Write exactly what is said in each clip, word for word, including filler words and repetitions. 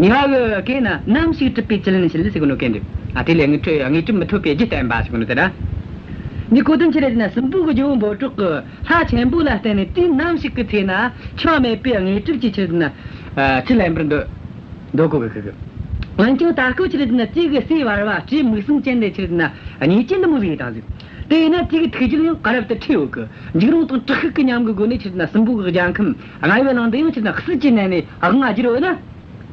གཉིས་པ་གི་སྐད་ན་ནམ་ཞིག་གྲུབ་པའི་བཅུད་ལེན་བྱེད་ཟེར་གོ་ནོ་སྐད་འདི། ཨ། དེ་ལས་དངོས་གྲུབ་དངོས་གྲུབ་མི་ཐོབ་པའི་རྒྱུ་བསྟན་པ་ཟེར་གོ་ནོ་དེ་ར། འདི་གོ་དོན་ཆི་རེད་ཟེར་ན་སྲིན་པོ་གི་རྒྱལ་པོ་འབོད་སྒྲོགས་གི་ལྷ་ཆེན་པོ་ལ་བརྟེན་ནས་དུས་ནམ་ཞིག་གི་ཚེ་ན་འཆི་བ་མེད་པའི་དངོས་གྲུབ་ཀྱི་ཆི་རེད་ཟེར་ན། ཨ། བཅུད་ལེན་པར་འདོད། འདོད་གོ་གི་གི་གི། འོན་ཀྱང་ད་སྐབས་ཆི་རེད་ཟེར་ན་དེ་གི་སྲས་བར་བ་སྤྲེའུ་མིག་གསུམ་ཅན་དེ་ཆི་རེད་ཟེར་ན་ཉེས་ཅན་དུ་མོ་ཟིག་ཡིན་དང་ཟིག། དེ་ཡིན་ན་དེ་གི་ཐུགས་རྒྱུད་ཡང་ག་རབ་ཏུ་ཁྲོས་ཡོད་གི། འཇིགས་རུང་དང་དྲག་ཤུགས་ཀྱི་ཉམས་ཀྱི་སྒོ་ནས་ཆི་རེད་ཟེར་ན་སྲིན་པོ་གི་རྒྱལ་ཁམས་རྔ་ཡབ་གླིང་དུ་ཡང་ཆི་རེད་ཟེར་ན་ཟིལ་གྱིས་མནན་ནས་དབང་བསྒྱུར་ཡོད་ན།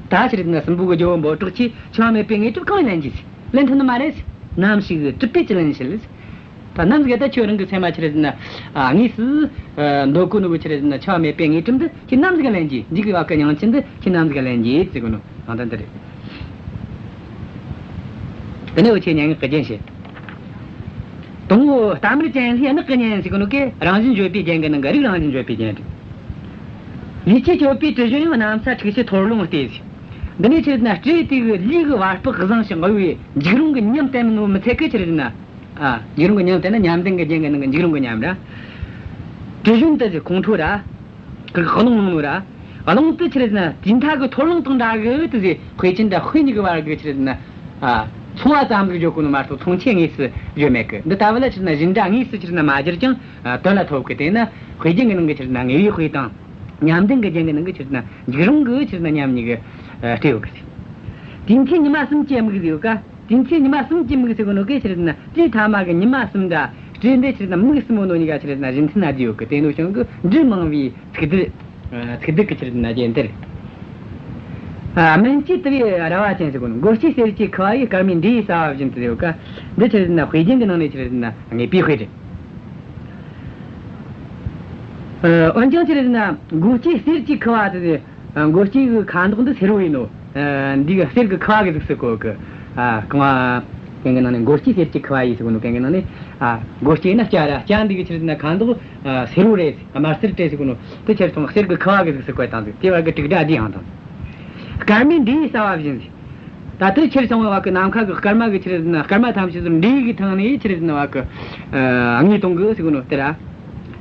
ད་ཆི་རེད་ཟེར་ན་སྲིན་པོ་གི་རྒྱལ་པོ་འབོད་སྒྲོགས་ཀྱིས་འཆི་བ་མེད་པའི་དངོས་གྲུབ་གང་ལེན་རྒྱུ། ལེན་ཐུབ་ནི་མ་རེད། ནམ་ཞིག་གྲུབ་པའི་བཅུད་ལེན་བྱེད། ད་ནམ་ཟིག་ད་ཁྱོད་རང་གི་སེམས་མ་ཆི་རེད་ཟེར་ན། ཨ། དངོས་སུ། ཨ། འདོད་གོ་ནོ་གི་ཆི་རེད་ཟེར་ན་འཆི་བ་མེད་པའི་དངོས་གྲུབ་འདི་ཁྱེད་ནམ་ཟིག་ལེན་རྒྱུ། འཇིག་གི་བ་གི་ཉིང་ཅན་འདི་ཁྱེད་ནམ་ཟིག་ལེན་རྒྱུ་ཟེར་གོ་ནོ་ནང་དོན་འདི་རེད། དེ་ནས་འུ་ཆོས་སྙན་ངག་གི་རྒྱན་བཤད། དང་པོ་རྟ་དམར་ཅན་ལྷའི་ནགས་ཀྱི་གཉེན་ཟེར་གོ་ནོ་གི་རང་བཞིན་བརྗོད་པའི་རྒྱན་གྱི་ནང་གི་རིགས་རང་བཞིན་བརྗོད་པའི་རྒྱན་རེད། ལུས་ཀྱི་སྤྱོད་པའི་དྲི་བཞོན་ཡང་། གནམ་ས་འཁྲུགས་ཕྱིར་འཐོར་རླུང་སྟེ་ཟེར། འདི་ནས་ཆི་རེད་ཟེར་ན་སྤྲེའུ་དེ་གི་ལུས་གི་བ་སྤུ་བཟང་ཞིང་གཡོ་བའི་འཇིགས་རུང་གི་ཉམས་བསྟན་ནོ་མི་ཚད་གི་ཆི་རེད་ཟེར་ན། ཨ། འཇིགས་རུང་གི་ཉམས་བསྟན་ན་ཉམས་ལྡན་གྱི་རྒྱན་གྱི་ནང་གི་འཇིགས་རུང་གི་ཉམས་ར། དྲི་བཞོན་དེ་ཟེར་ཁོང་ཁྲོ་ར། གི་རླུང་རླུང་ནོ་ར། རླུང་དེ་ཆི་རེད་ཟེར་ན་དུས་མཐའ་གི་འཐོར་རླུང་དང་འདྲ་གི་དེ་ཟེར། དཔེ་ཅན་དང་དཔེ་གཉིས་ཀྱི་བར་གི་ཆི་རེད་ཟེར་ན། ཨ། མཚུངས་པ་ཙམ་ཟིག་བརྗོད་གོ་ནོ་མ་གཏོགས་མཚུངས་ཆོས་དངོས་སུ་བརྗོད་མེད་གི། འདི་ལྟ་བུ་ལ་ཆི་རེད་ཟེར་ན་བཞིན་སྒྲ་དངོས་སུ་ཆི་རེད་ཟེར་ན་མ་སྦྱར་ཀྱང་། ཨ། དོན་ལ་ཐོབ་གི། དེས་ན་དཔེ་རྒྱན་གྱི་ནང་གི་ཆི་རེད་ཟེར་ན་དངོས་པོའི་དཔེ་དང་། ཉམས་ལྡན་གྱི་རྒྱན་གྱི་ནང་གི་ཆི་རེད་ཟེར་ན་འཇིགས་རུང་གི་ཆི་རེད་ཟེར་ན་ཉམས་གཉིས་ཀྱི། ཨ། སྤྲས་ཡོད་གི། དུས་མཐའི་ཉི་མ་གསུམ་གྱི་མིག་ཟེར་ཡོད་ཀ། དུས་མཐའི་ཉི་མ་གསུམ་གྱི་མིག་ཟེར་གོ་ནོ་གི་ཆི་རེད་ཟེར་ན་དུས་ཐ་མ་གི་ཉི་མ་གསུམ་འདྲ། སྤྲེའུ་འདི་ཆི་རེད་ཟེར་ན་མིག་གསུམ་པོ་ནོ་གཉིས་ཀ་ཆི་རེད་ཟེར་ན་གཞི་མཐུན་ན་བསྡུས་ཡོད་གི། དེ་ནོ་བྱུང་གི་འབྲུ་མང་བའི་ཚིག་སྡུད། ཨ། ཚིག་སྡུད་ཀྱི་ཆི་རེད་ཟེར་ན་རྒྱན་དེ་རེད། ཨ། སྨན་གྱི་དུ་བའི་ར་བ་ཅན་ཟེར་གོ་ནོ། མགོ་སྐྱེས་གསེར་གྱི་ཁུ་བ་ཡིས། སྐར་མའི་འབྲས་ཡོས་སྲ་བ་བཞིན་དུ་ཡོད་ཀ། འདི་ཆི་རེད་ཟེར་ན་དཔེ་རྒྱན་གྱི་ནང་ནས་ཆི་རེད་ཟེར་ན་དངོས་པོའི་དཔེ་རེད། ཨ། འོན་ཀྱང་ཆི་རེད་ཟེར་ན་མགོ་སྐྱེས་གསེར་གྱི་ཁུ་བ་དེ། ཨ། མགོ་སྐྱེས་གི་ཁ་མདོག་འདི་སེར་བོ་ཡིན་ནོ། ཨ། འདི་གི་གསེར་གི་ཁུ་བ་གི་གཟུགས་སུ་བཀོད་གི། ཨ། རྐང་བ་གན་གི་ནང་ནས་མགོ་སྐྱེས་གསེར་གྱི་ཁུ་བ་ཡིས་ཟེར་གོ་ནོ་གན་གི་ནང་ནས། ཨ། མགོ་སྐྱེས་ན་སྐྱ་ར། སྐྱ་འདི་གི་ཆི་རེད་ཟེར་ན་ཁ་མདོག། ཨ། སེར་བོ་རེད། དམར་སེར་སྤྲས་ཟེར་གོ་ནོ། དེ་ཆི་རེད་ཟེར་ན་གསེར་གི་ཁུ་བ་གི་གཟུགས་སུ་བཀོད་བཏང་ཟིག། དེ་བར་གི་དྲུག་སྒྲ་བསྡུས་ཡང་དང་། སྐར་མའི་འབྲས་ཡོས་སྲ་བ་བཞིན་ཟེར། ད་དེ་ཁྱེར་སོང་བ་གི་ནམ་མཁའ་གི་སྐར་མ་གི་ཆི་རེད་ཟེར་ན། སྐར་མ་ཐམས་ཅད་དུ་འབྲས་གི་ཐང་ནས་ཆི་རེད་ཟེར་ན་བ་གི། ཨ། ངོས་གཏོང་གི་ཟེར་གོ་ནོ་དེ་ར།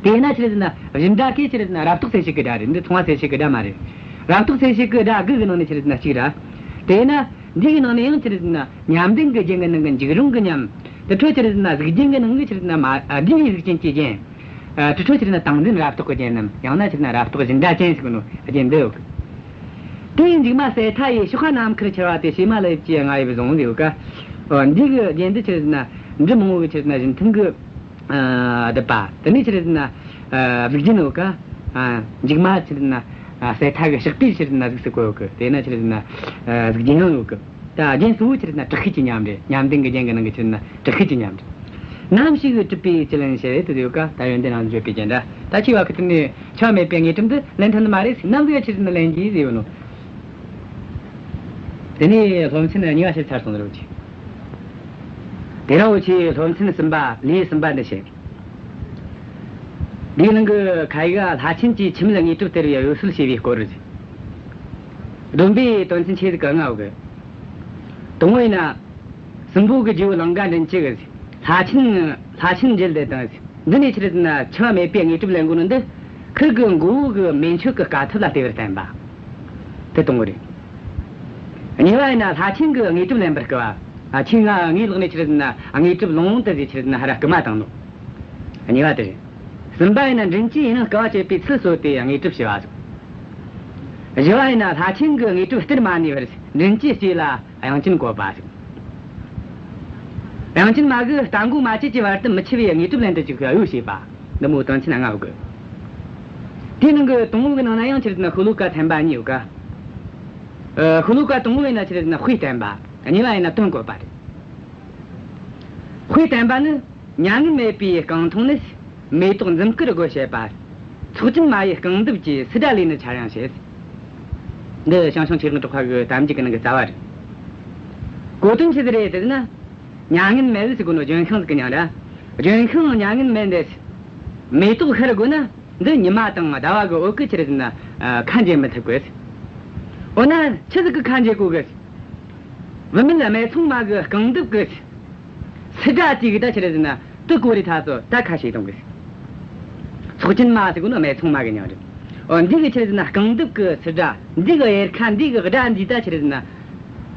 དེས་ན་ཆི་རེད་ཟེར་ན་བཞིན་སྒྲ་གི་ཆི་རེད་ཟེར་ན་རབ་རྟོག་གསལ་བྱེད་ཀྱི་སྒྲ་རེད། འདི་མཚུངས་པ་གསལ་བྱེད་ཀྱི་སྒྲ་མ་རེད། རབ་རྟོག་གསལ་བྱེད་ཀྱི་སྒྲ་དགུ་གི་ནང་ནས་ཆི་རེད་ཟེར་ན་གཅིག་ར། དེས་ན་འདི་གི་ནང་ནས་ཡང་ཆི་རེད་ཟེར་ན་ཉམས་ལྡན་གྱི་རྒྱན་གྱི་ནང་གི་འཇིགས་རུང་གི་ཉམས། དེ་འཕྲོ་ཆི་རེད་ཟེར་ན་གཟུགས་རྒྱན་གྱི་ནང་གི་ཆི་རེད་ཟེར་ན་མ། ཨ། བསྡུས་པའི་གཟུགས་ཅན་གྱི་རྒྱན། ཨ། དེ་འཕྲོ་ཆི་རེད་ཟེར་ན་དྭངས་ལྡན་རབ་རྟོག་གི་རྒྱན་ནམ། ཡང་ན་ཆི་རེད་ཟེར་ན་རབ་རྟོག་བཞིན་སྒྲ་ཅན་ཟེར་གོ་ནོ་རྒྱན་འདི་ཡོད་གི། དེའི་མཇུག་མ་གསལ་མཐའ་ཡས། ཕྱོགས་ཁ་ནམ་མཁར་འཁྱིལ་བ་སྟེ། བྱེ་མ་ལེབ་ཀྱི་རྔ་ཡབ་བཟུང་ཟེར་ཡོད་ཀ། འོ། འདི་གི་རྒྱན་འདི་ཆི་རེད་ཟེར་ན་འབྲུ་མང་བོ་གི་ཆི་རེད་ཟེར་ན་རྒྱུན་མཐུན་གི། ཨ། སྡུད་པ། དེ་ནས་ཆི་རེད་ཟེར་ན། ཨ། གཟུགས་རྒྱན་ཡོད་ཀ། ཨ། མཇུག་མ་ཆི་རེད་ཟེར་ན། ཨ། གསལ་མཐའ་གི་ཕྱག་དཔེ་ཆི་རེད་ཟེར་ན་གཟུགས་སུ་བཀོད་ཡོད་གི། དེས་ན་ཆི་རེད་ཟེར་ན། ཨ། གཟུགས་རྒྱན་ཡང་ཡོད་གི། ད་རྒྱན་གཙོ་བོ་ཆི་རེད་ཟེར་ན་དྲག་ཤུལ་གྱི་ཉམས་རེད། ཉམས་ལྡན་གྱི་རྒྱན་གྱི་ནང་གི་ཆི་རེད་ཟེར་ན་དྲག་ཤུལ་གྱི་ཉམས་རེད། ནམ་ཞིག་གྲུབ་པའི་བཅུད་ལེན་བྱེད་དུ་ཡོད་ཀ། ད་ཡོན་ཏན་རང་བཞིན་བརྗོད་པའི་རྒྱན་ར། ད་ཆེ་བ་གི་དེ་ནས་འཆི་བ་མེད་པའི་དངོས་གྲུབ་འདི་ལེན་ཐུབ་ནི་མ་རེད། ནམ་ཟིག་ཆི་རེད་ཟེར་ན་ལེན་རྒྱུ་ཟེར་ཡོད་ནོ། དེ་ནས་སློབ་ཚན་གཉིས་པ་བཤད་ཚར་སོང་ནི་རེད་ཅི། དེ་རིང་འུ་ཆོས་སློབ་ཚན་གསུམ་པ། ལེའུ་གསུམ་པ་འདི་བཤད། འདིའི་ནང་གི་ཁ་ཡིག་ལྷ་ཆེན་གྱིས་འཆི་མེད་དངོས་གྲུབ་སྟེར་བའི་འོད་གསལ་ཞེས་པའི་སྐོར་རེད། བསྡོམས་པས་དོན་ཚན་ཆེ་ཟིག་གི་ལྔ་ཡོད་གི། དང་པོ་ཡིན་ན། སྲིན་པོ་གི་རྗེ་བོ་ལང་ཀ་མགྲིན་བཅུ་གིས་ལྷ་ཆེན། ལྷ་ཆེན་མཇལ་ཏེ་དང་། འདི་ནས་ཆི་རེད་ཟེར་ན་འཆི་བ་མེད་པའི་དངོས་གྲུབ་ལེན་དགོས་ནི་འདི། ཁིར་གི་མགོ་བོ་གི་མེ་མཆོད་ཀྱི་དཀའ་ཐུབ་ལ་བརྟེན་པར་བསྟན་པ། དེ་དང་པོ་རེད། གཉིས་པ་ཡིན་ན་ལྷ་ཆེན་གྱིས་དངོས་གྲུབ་ལེན་པར་བསྐུལ་བ། ཨ། ཁྱེད་ང་ངའི་ལག་ནས་ཆི་རེད་ཟེར་ན་དངོས་གྲུབ་ལོངས་དེ་ཟིག་ཆི་རེད་ཟེར་ན་ཧར་ར་བསྐུལ་མ་བཏང་ནོ། གཉིས་པ་དེ་རེད། གསུམ་པ་ཡིན་ན་མགྲིན་བཅུ་ཡིན་ན་དཀའ་བ་སྤྱད་པའི་ཚུལ་གསོལ་ཏེ་དངོས་གྲུབ་ཞུ་བ་ཟིག། བཞི་བ་ཡིན་ན་ལྷ་ཆེན་གྱིས་དངོས་གྲུབ་སྟེར་མ་ནུས་པར་མགྲིན་བཅུའི་ལྕེ་ལ་དབྱངས་ཅན་བཀོད་པ་ཟིག། དབྱངས་ཅན་མ་གིས་རྟ་མགོ་མ་བཅད་ཀྱི་བར་དུ་མི་འཆི་བའི་དངོས་གྲུབ་ལེན་དུ་བཅུག་པའི་གཡོ་བྱས་པ། འདི་མོ་དོན་ཚན་ལྔ་ཡོད་གི། དེའི་ནང་གི་དང་པོ་གི་ནང་ན་ཡང་ཆི་རེད་ཟེར་ན་ཤོ་ལོ་ཀ་ཚན་པ་གཉིས་ཡོད་ག། ཨ། ཤོ་ལོ་ཀ་དང་པོ་ཡིན་ན་ཆི་རེད་ཟེར་ན་དཔེ་བསྟན་པ། གཉིས་པ་ཡིན་ན་དོན་བཀོད་པ་རེད། དཔེ་བསྟན་པ་ནི། མྱ་ངན་མེད་པའི་རྐང་འཐུང་ནི། མེ་ཏོག་འཛུམ་དཀར་དགོད་བྱེད་པ། ཚོགས་ཅན་མ་ཡི་རྐང་གདུབ་ཀྱི། སིལ་སྒྲ་ལས་ནི་འཆར་ཡང་བྱེད། འདི་ཞང་ཞུང་ཆོས་དབང་གྲགས་པ་གི་གཏམ་རྒྱུད་ཀྱི་ནང་གི་རྩ་བ་རེད། གོ་དོན་ཆི་ཟིག་རེད་ཟེར་ན། མྱ་ངན་མེད་ཟེར་གོ་ནོ་ལྗོན་ཤིང་ཟིག་གི་མྱིང་ར། ལྗོན་ཤིང་མྱ་ངན་མེད་འདི། མེ་ཏོག་ཤར་དགོས་ན། འདི་ཉི་མ་དང་ཟླ་བ་གི་འོད་ཀྱིས་ཆི་རེད་ཟེར་ན། ཨ། ཁ་འབྱེད་མི་ཐུབ་གི། འོ་ན་ཆི་ཟིག་གིས་ཁ་འབྱེད་གོ་གི། བུད་མེད་སྨད་འཚོང་མ་གི་རྐང་གདུབ་གི་སིལ་སྒྲ་དེ་གིས་ད་ཆི་རེད་ཟེར་ན་དེ་གོ་རི་ཐ་སོ་ད་ཁ་ཕྱེ་གཏོང་གི། ཚོགས་ཅན་མ་ཟེར་གོ་ནོ་སྨད་འཚོང་མ་གི་མྱིང་རེད། འོ། འདི་གི་ཆི་རེད་ཟེར་ན་རྐང་གདུབ་ཀྱི་ཚུལ་སྒྲ། འདི་གི་གཡེར་ཁ་འདི་གི་སྒྲ་འདི་ད་ཆི་རེད་ཟེར་ན་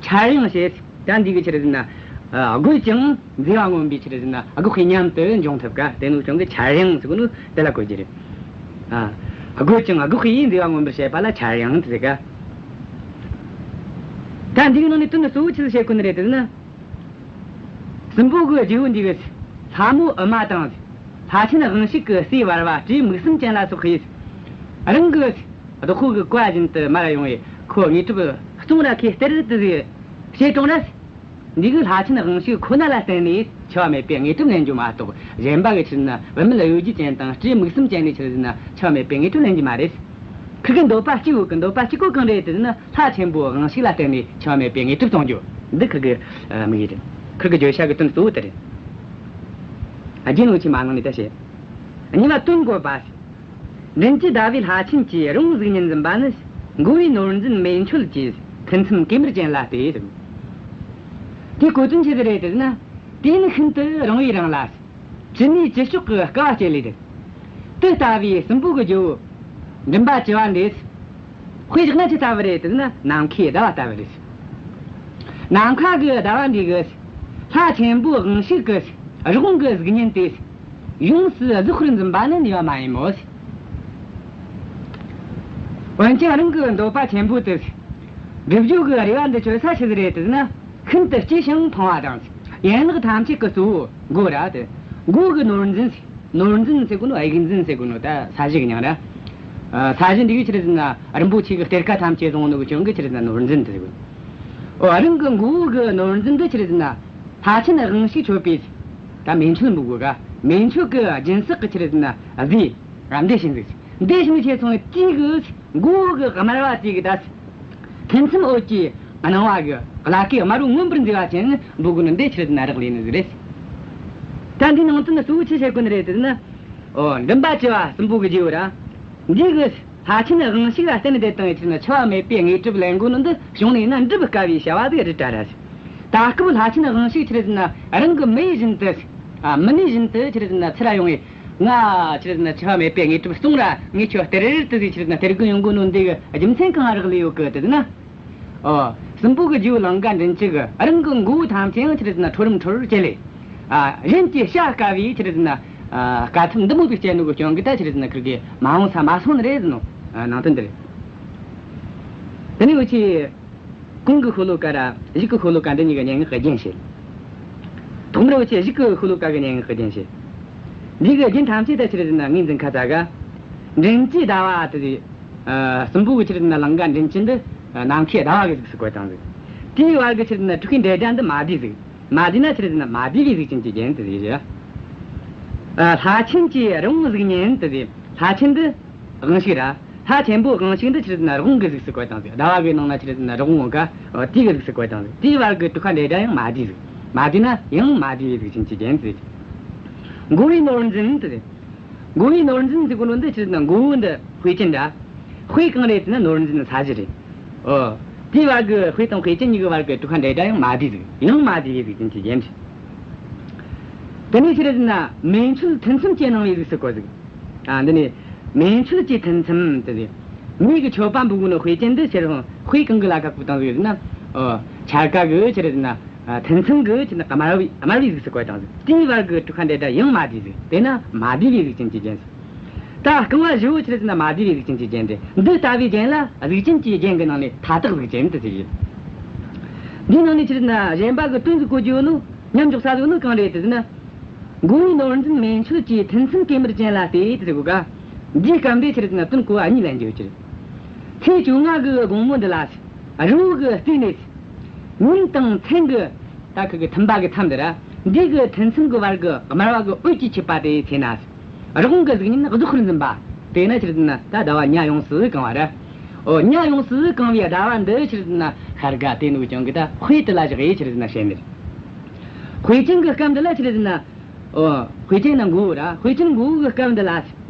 འཕྱར་དབྱངས་བྱེད། ད་འདི་གི་ཆི་རེད་ཟེར་ན། ཨ། དགོད་ཅིང་མཛེས་པ་མངོན་པའི་ཆི་རེད་ཟེར་ན་དགོད་པའི་ཉམས་དེ་འབྱུང་ཐུབ་ཀ། དེ་ནི་ཀྱང་གི་འཕྱར་དབྱངས་ཟེར་གོ་ནོ་དེ་ལ་གོ་རྒྱུ་རེད། ཨ། དགོད་ཅིང་དགོད་པའི་མཛེས་པ་མངོན་པར་བྱེད་པ་ལ་འཕྱར་དབྱངས་ཟེར་ཀ། ད་འདི་གི་ནང་ནས་དོན་གཙོ་བོ་ཆི་ཟིག་བཤད་གོ་ནི་རེད་ཟེར་ན། སྲིན་པོ་གི་རྗེ་བོ་འདི་གིས་ལྷ་མོ་ཨུ་མ་དང་། ལྷ་ཆེན་དབང་ཕྱུག་གི་སྲས་བར་བ་སྤྲེའུ་མིག་གསུམ་ཅན་ལ་སོགས་ཀྱིས། རང་གི་བདག་པོ་གི་བཀའ་བཞིན་དུ་མར་ཡོང་བའི་ཁོ་དངོས་གྲུབ་སློང་ར་ཁོས་སྟེར་དུ་བྱེད་རུང་ར། འདི་གི་ལྷ་ཆེན་དབང་ཕྱུག་ཁོ་ན་ལ་བརྟེན་ནས་འཆི་བ་མེད་པའི་དངོས་གྲུབ་ལེན་རྒྱུ་མ་གཏོགས། གཞན་པ་གི་ཆི་རེད་ཟེར་ན་བུད་མེད་གཡོ་སྒྱུ་ཅན་དང་སྤྲེའུ་མིག་གསུམ་ཅན་ནས་ཆི་རེད་ཟེར་ན་འཆི་བ་མེད་པའི་དངོས་གྲུབ་ལེན་རྒྱུ་མ་རེད། ཁིར་གི་འདོད་པ་གཅིག་ཡོད་གི། འདོད་པ་གཅིག་པོ་གང་རེད་ཟེར་ན། ལྷ་ཆེན་པོ་དབང་ཕྱུག་ལ་བརྟེན་ནས་འཆི་བ་མེད་པའི་དངོས་གྲུབ་སློང་རྒྱུ། འདི་ཁིར་གི་དམིགས་ཡུལ་རེད། ཁིར་གི་བརྗོད་བྱ་གི་དོན་གཙོ་བོ་དེ་རེད། རྒྱན་འུ་ཆོས་མ་ནང་ནས་ད་བཤད། གཉིས་པ་དོན་བཀོད་པ། མགྲིན་བཅུ་ཟླ་བའི་ལྷ་ཆེན་གྱི་རི་བོང་གཟུགས་བརྙན་འཛིན་པ་ནི། མགོ་བོའི་ནོར་འཛིན་མེ་མཆོད་ཀྱི་ཐུན་མཚམས་གོས་དམར་ཅན་ལ་སྟེ། དེའི་གོ་དོན་ཆི་ཟིག་རེད་ཟེར་ན། དེ་ནི་ཤིན་ཏུ་རིང་བའི་རིང་ལ། ཅི་ནུས་ཅི་ལྕོགས་ཀྱིས་དཀའ་བ་སྤྱད་ལས་ཏེ། དེ་ལྟ་བུའི་སྲིན་པོ་གི་རྗེ་བོ་མགྲིན་པ་བཅུ་པ་འདི། དཔེ་བཞག་ན་ཅི་ལྟ་བུ་རེད་ཟེར་ན། ནམ་མཁའི་ཟླ་བ་ལྟ་བུ་རེད། ནམ་མཁའ་གི་ཟླ་བ་འདི་གིས་ལྷ་ཆེན་པོ་དབང་ཕྱུག་གི་རི་བོང་གི་གཟུགས་བརྙན་དེ་ཡོངས་སུ་གཟིགས་པར་འཛིན་པ་ནི་ནུས་པ་མ་ཡིན་མོད། འོན་ཀྱང་རང་གི་འདོད་པ་ཆེན་པོ་དེ་སྒྲུབ་རྒྱུ་གི་རེ་བ་འདི་བཅོལ་ས་ཆི་ཟིག་རེད་ཟེར་ན། ཤིན་ཏུ་གཅེས་ཤིང་ཕངས་པ་དང་། ཡན་ལག་ཐམས་ཅད་ཀྱི་གཙོ་བོ་མགོ་ར་དེ། མགོ་གི་ནོར་འཛིན། ནོར་འཛིན་ཟེར་གོ་ནོ། དབྱིག་འཛིན་ཟེར་གོ་ནོ་ད་ས་གཞི་གི་མྱིང་ར། ཨ། ས་གཞི་འདི་གི་ཆི་རེད་ཟེར་ན་རིན་པོ་ཆེ་གི་གཏེར་ཁ་ཐམས་ཅད་བཟུང་ནོ་གི་རྐྱེན་གིས་ཆི་རེད་ཟེར་ན་ནོར་འཛིན་དེ་ཟེར་གོ། འོ། རང་གི་མགོ་བོ་གི་ནོར་འཛིན་འདི་ཆི་རེད་ཟེར་ན་ལྷ་ཆེན་དབང་ཕྱུག་མཆོད་པའི། ད་མེ་མཆོད་འབུལ་དགོས་ཀ། མེ་མཆོད་གི་སྦྱིན་སྲེག་གི་ཆི་རེད་ཟེར་ན་རྫས་ར་འདི་བྱིན་ཟིག། འདི་བྱིན་ནས་བྱས་སོང་བའི་དུས་གི་མགོ་བོ་གི་དམར་བ་དེ་གིས་ད། ཐུན་མཚམས་འོད་ཀྱི་སྣང་བ་གི་ལ་ཀའི་དམར་པོ་མངོན་པར་མཛེས་པ་ཅན་འབུལ་དགོས་ནི་འདི་ཆི་རེད་ཟེར་ན་རག་ལས་ནི་ཟིག་རེད། ད་འདི་ནང་དོན་གཙོ་བོ་ཆི་བཤད་གོ་ནི་རེད་ཟེར་ན། འོ། མགྲིན་པ་བཅུ་པ་སྲིན་པོ་གི་རྗེ་བོ་ར། འདི་གིས་ལྷ་ཆེན་དབང་ཕྱུག་ལ་བརྟེན་ནས་བསྡད་བཏང་བའི་ཆི་རེད་ཟེར་ན་འཆི་བ་མེད་པའི་དངོས་གྲུབ་ལེན་དགོས་ནི་འདི་བྱུང་ནས་ན་འགྲུབ་དཀའ་བའི་བྱ་བ་ཟིག་རེད་དྲ་ར། ད་སྐབས་ལྷ་ཆེན་དབང་ཕྱུག་ཆི་རེད་ཟེར་ན་རང་གི་མི་ཡུལ་བཞིན་དུ། ཨ། མི་ནས་བཞིན་དུ་ཆི་རེད་ཟེར་ན་ཚུར་ར་ཡོང་བའི། ང་ཆི་རེད་ཟེར་ན་འཆི་བ་མེད་པའི་དངོས་གྲུབ་སློང་ར་ངས་ཁྱོད་སྟེར་དུ་ཟིག་ཆི་རེད་ཟེར་ན་སྟེར་གི་ཡོང་གོ་ནོ་འདི་གི་རྒྱུ་མཚན་གང་རག་ལས་ཡོད་གི་ཟེར་ན། ཨོ། སྲིན་པོ་གི་རྗེ་བོ་ལང་ཀ་མགྲིན་བཅུ་གིས་རང་གི་མགོ་བོ་ཐམས་ཅད་ཡང་ཆི་རེད་ཟེར་ན་ཁྲོ་རུམ་ཁྲོ་རུ་བྱས་ལས། ཨ། གཞན་གྱིས་བྱ་དཀའ་བའི་ཆི་རེད་ཟེར་ན། ཨ། དཀའ་ཐུབ་འདི་མོ་ཟིག་སྤྱད་ནོ་གི་རྐྱེན་གིས་ད་ཆི་རེད་ཟེར་ན་ཁིར་གི་མ་འོངས་ས་མ་སོང་ནི་རེད་ཟེར་ནོ། ཨ། ནང་དོན་འདི་རེད། དེ་ནས་འུ་ཆོས། གོང་གི་ཤོ་ལོ་ཀ་ར་གཞུག་གི་ཤོ་ལོ་ཀ་འདི་གཉིས་ཀྱི་སྙན་ངག་གི་རྒྱན་བཤད། ཐོག་མར་འུ་ཆོས་གཞུག་གི་ཤོ་ལོ་ཀ་གི་སྙན་ངག་གི་རྒྱན་བཤད། འདི་གི་རྒྱན་ཐམས་ཅད་ད་ཆི་རེད་ཟེར་ན་ངོས་འཛིན་ཁ་ཚ་ག། མགྲིན་བཅུའི་ཟླ་བ་དེ། ཨ། སྲིན་པོ་གི་ཆི་རེད་ཟེར་ན་ལང་ཀ་མགྲིན་བཅུ་འདི། ཨ། ནམ་མཁའི་ཟླ་བ་གི་གཟུགས་སུ་བཀོད་བཏང་ཟིག། དེའི་བར་གི་ཆི་རེད་ཟེར་ན་དྲུག་པའི་འབྲེལ་སྒྲ་འདི་མ་བསྡུས་ཟིག། མ་བསྡུས་ན་ཆི་རེད་ཟེར་ན་མ་བསྡུས་པའི་གཟུགས་ཅན་གྱི་རྒྱན་དེ་ཟིག་རེད། ཨ། ལྷ་ཆེན་གྱི་རི་བོང་གཟུགས་བརྙན་དེ་ཟིག། ལྷ་ཆེན་འདི་དབང་ཕྱུག་ར། ལྷ་ཆེན་པོ་དབང་ཕྱུག་འདི་ཆི་རེད་ཟེར་ན་རི་བོང་གི་གཟུགས་སུ་བཀོད་བཏང་ཟིག། ཟླ་བ་གི་ནང་ན་ཆི་རེད་ཟེར་ན་རི་བོང་ག། ཨོ། དེ་གི་གཟུགས་སུ་བཀོད་བཏང་ཟིག། དེའི་བར་གི་དྲུག་པ་འབྲེལ་སྒྲ་ཡང་མ་བསྡུས་ཟིག། མ་བསྡུས་ན་ཡང་མ་བསྡུས་པའི་གཟུགས་ཅན་གྱི་རྒྱན་ཟིག། མགོ་བོའི་ནོར་འཛིན་དེ་ཟིག། མགོ་བོའི་ནོར་འཛིན་ཟེར་གོ་ནོ་འདི་ཆི་རེད་ཟེར་ན་མགོ་བོ་འདི་དཔེ་ཅན་ར། དཔེ་གང་རེད་ཟེར་ན་ནོར་འཛིན་ས་གཞི་རེད། ཨོ། དེའི་བར་གི་དཔེ་དང་དཔེ་ཅན་གཉིས་ཀྱི་བར་གི་དྲུག་པ་འབྲེལ་སྒྲ་ཡང་མ་བསྡུས་ཟིག། ཡང་མ་བསྡུས་པའི་གཟུགས་ཅན་གྱི་རྒྱན་རེད། དེ་ནས་ཆི་རེད་ཟེར་ན་མེ་མཆོད་ཐུན་མཚམས་ཀྱི་སྣང་བའི་གཟུགས་སུ་བཀོད་ཟིག། ཨ། འདི་ནས་མེ་མཆོད་ཀྱི་ཐུན་མཚམས་དེ་ཟིག། མེ་གི་མཆོད་པ་འབུལ་གོ་ནོ་དཔེ་ཅན་འདི་ཆི་རེད་ཟེར་ན་དཔེ་གང་གི་ལ་ཁ་བཀོད་བཏང་ཟིག་ཟེར་ན། ཨོ། འཆར་ཀ་གི་ཆི་རེད་ཟེར་ན། ཨ། ཐུན་མཚམས་གི་ཆི་རེད་ཟེར་ན་དམར་བའི་དམར་བའི་གཟུགས་སུ་བཀོད་བཏང་ཟིག། དེའི་བར་གི་དྲུག་པ་འབྲེལ་སྒྲ་ཡང་མ་བསྡུས་ཟིག། དེས་ན་མ་བསྡུས་པའི་གཟུགས་ཅན་གྱི་རྒྱན་ཟིག། ད་རྐང་བ་བཞི་བོ་ཆི་རེད་ཟེར་ན་མ་བསྡུས་པའི་གཟུགས་ཅན་གྱི་རྒྱན་ཏེ། འདི་ལྟ་བུའི་རྒྱན་ལ་གཟུགས་ཅན་གྱི་རྒྱན་གྱི་ནང་ནས་མཐའ་དག་གཟུགས་ཅན་དུ་ཟེར་ཡོད། འདིའི་ནང་ནས་ཆི་རེད་ཟེར་ན་གཞན་པ་གི་དོན་ཟིག་གོ་རྒྱུ་ཡོད་ནོ། མཉམ་འཇོག་ས་ཟིག་ནི་གང་རེད་ཟེར་ན། མགོ་བོའི་ནོར་འཛིན་མེ་མཆོད་ཀྱི་ཐུན་མཚམས་གོས་དམར་ཅན་ལ་སྟེ་དེ་ཟེར་གོ་ག། འདིའི་སྐབས་འདི་ཆི་རེད་ཟེར་ན་དོན་གོ་བ་གཉིས་ལེན་རྒྱུ་ཡོད་ཀྱི་རེད། ཚེས་བཅོ་ལྔ་གི་དགོང་མོ་འདི་ལ། རི་བོ་གི་རྩེ་ནས། ཉིན་དང་མཚན་གྱི། ད་ཁི་གི་ཐིམ་པ་གི་མཚམས་འདི་ར། འདི་གི་ཐུན་མཚམས་ཀྱི་བར་གྱི་དམར་བ་གི་འོད་ཀྱིས་ཁྱབ་པ་དེའི་ཚེ་ན། རི་བོང་གི་གཟུགས་བརྙན་རྫོགས་པར་འཛིན་པ། དེས་ན་ཆི་རེད་ཟེར་ན་ད་ཟླ་བ་ཉ་ཡོངས་སུ་གང་བ་ར། ཨོ། ཉ་ཡོངས་སུ་གང་བའི་ཟླ་བ་འདི་ཆི་རེད་ཟེར་ན་ཤར་ག་དེ་ནུ་ཀྱང་གི་ད་དཔེ་དེ་ལ་བཞག་ཡེ་ཆི་རེད་ཟེར་ན་བཤད་ནི་རེད། དཔེ་ཅན་གྱི་སྐབས་འདི་ལ་ཆི་རེད་ཟེར་ན། ཨོ། དཔེ་ཅན་ན་མགོ་བོ་ར། དཔེ་ཅན་མགོ་བོ་གི་སྐབས་འདི་ལ།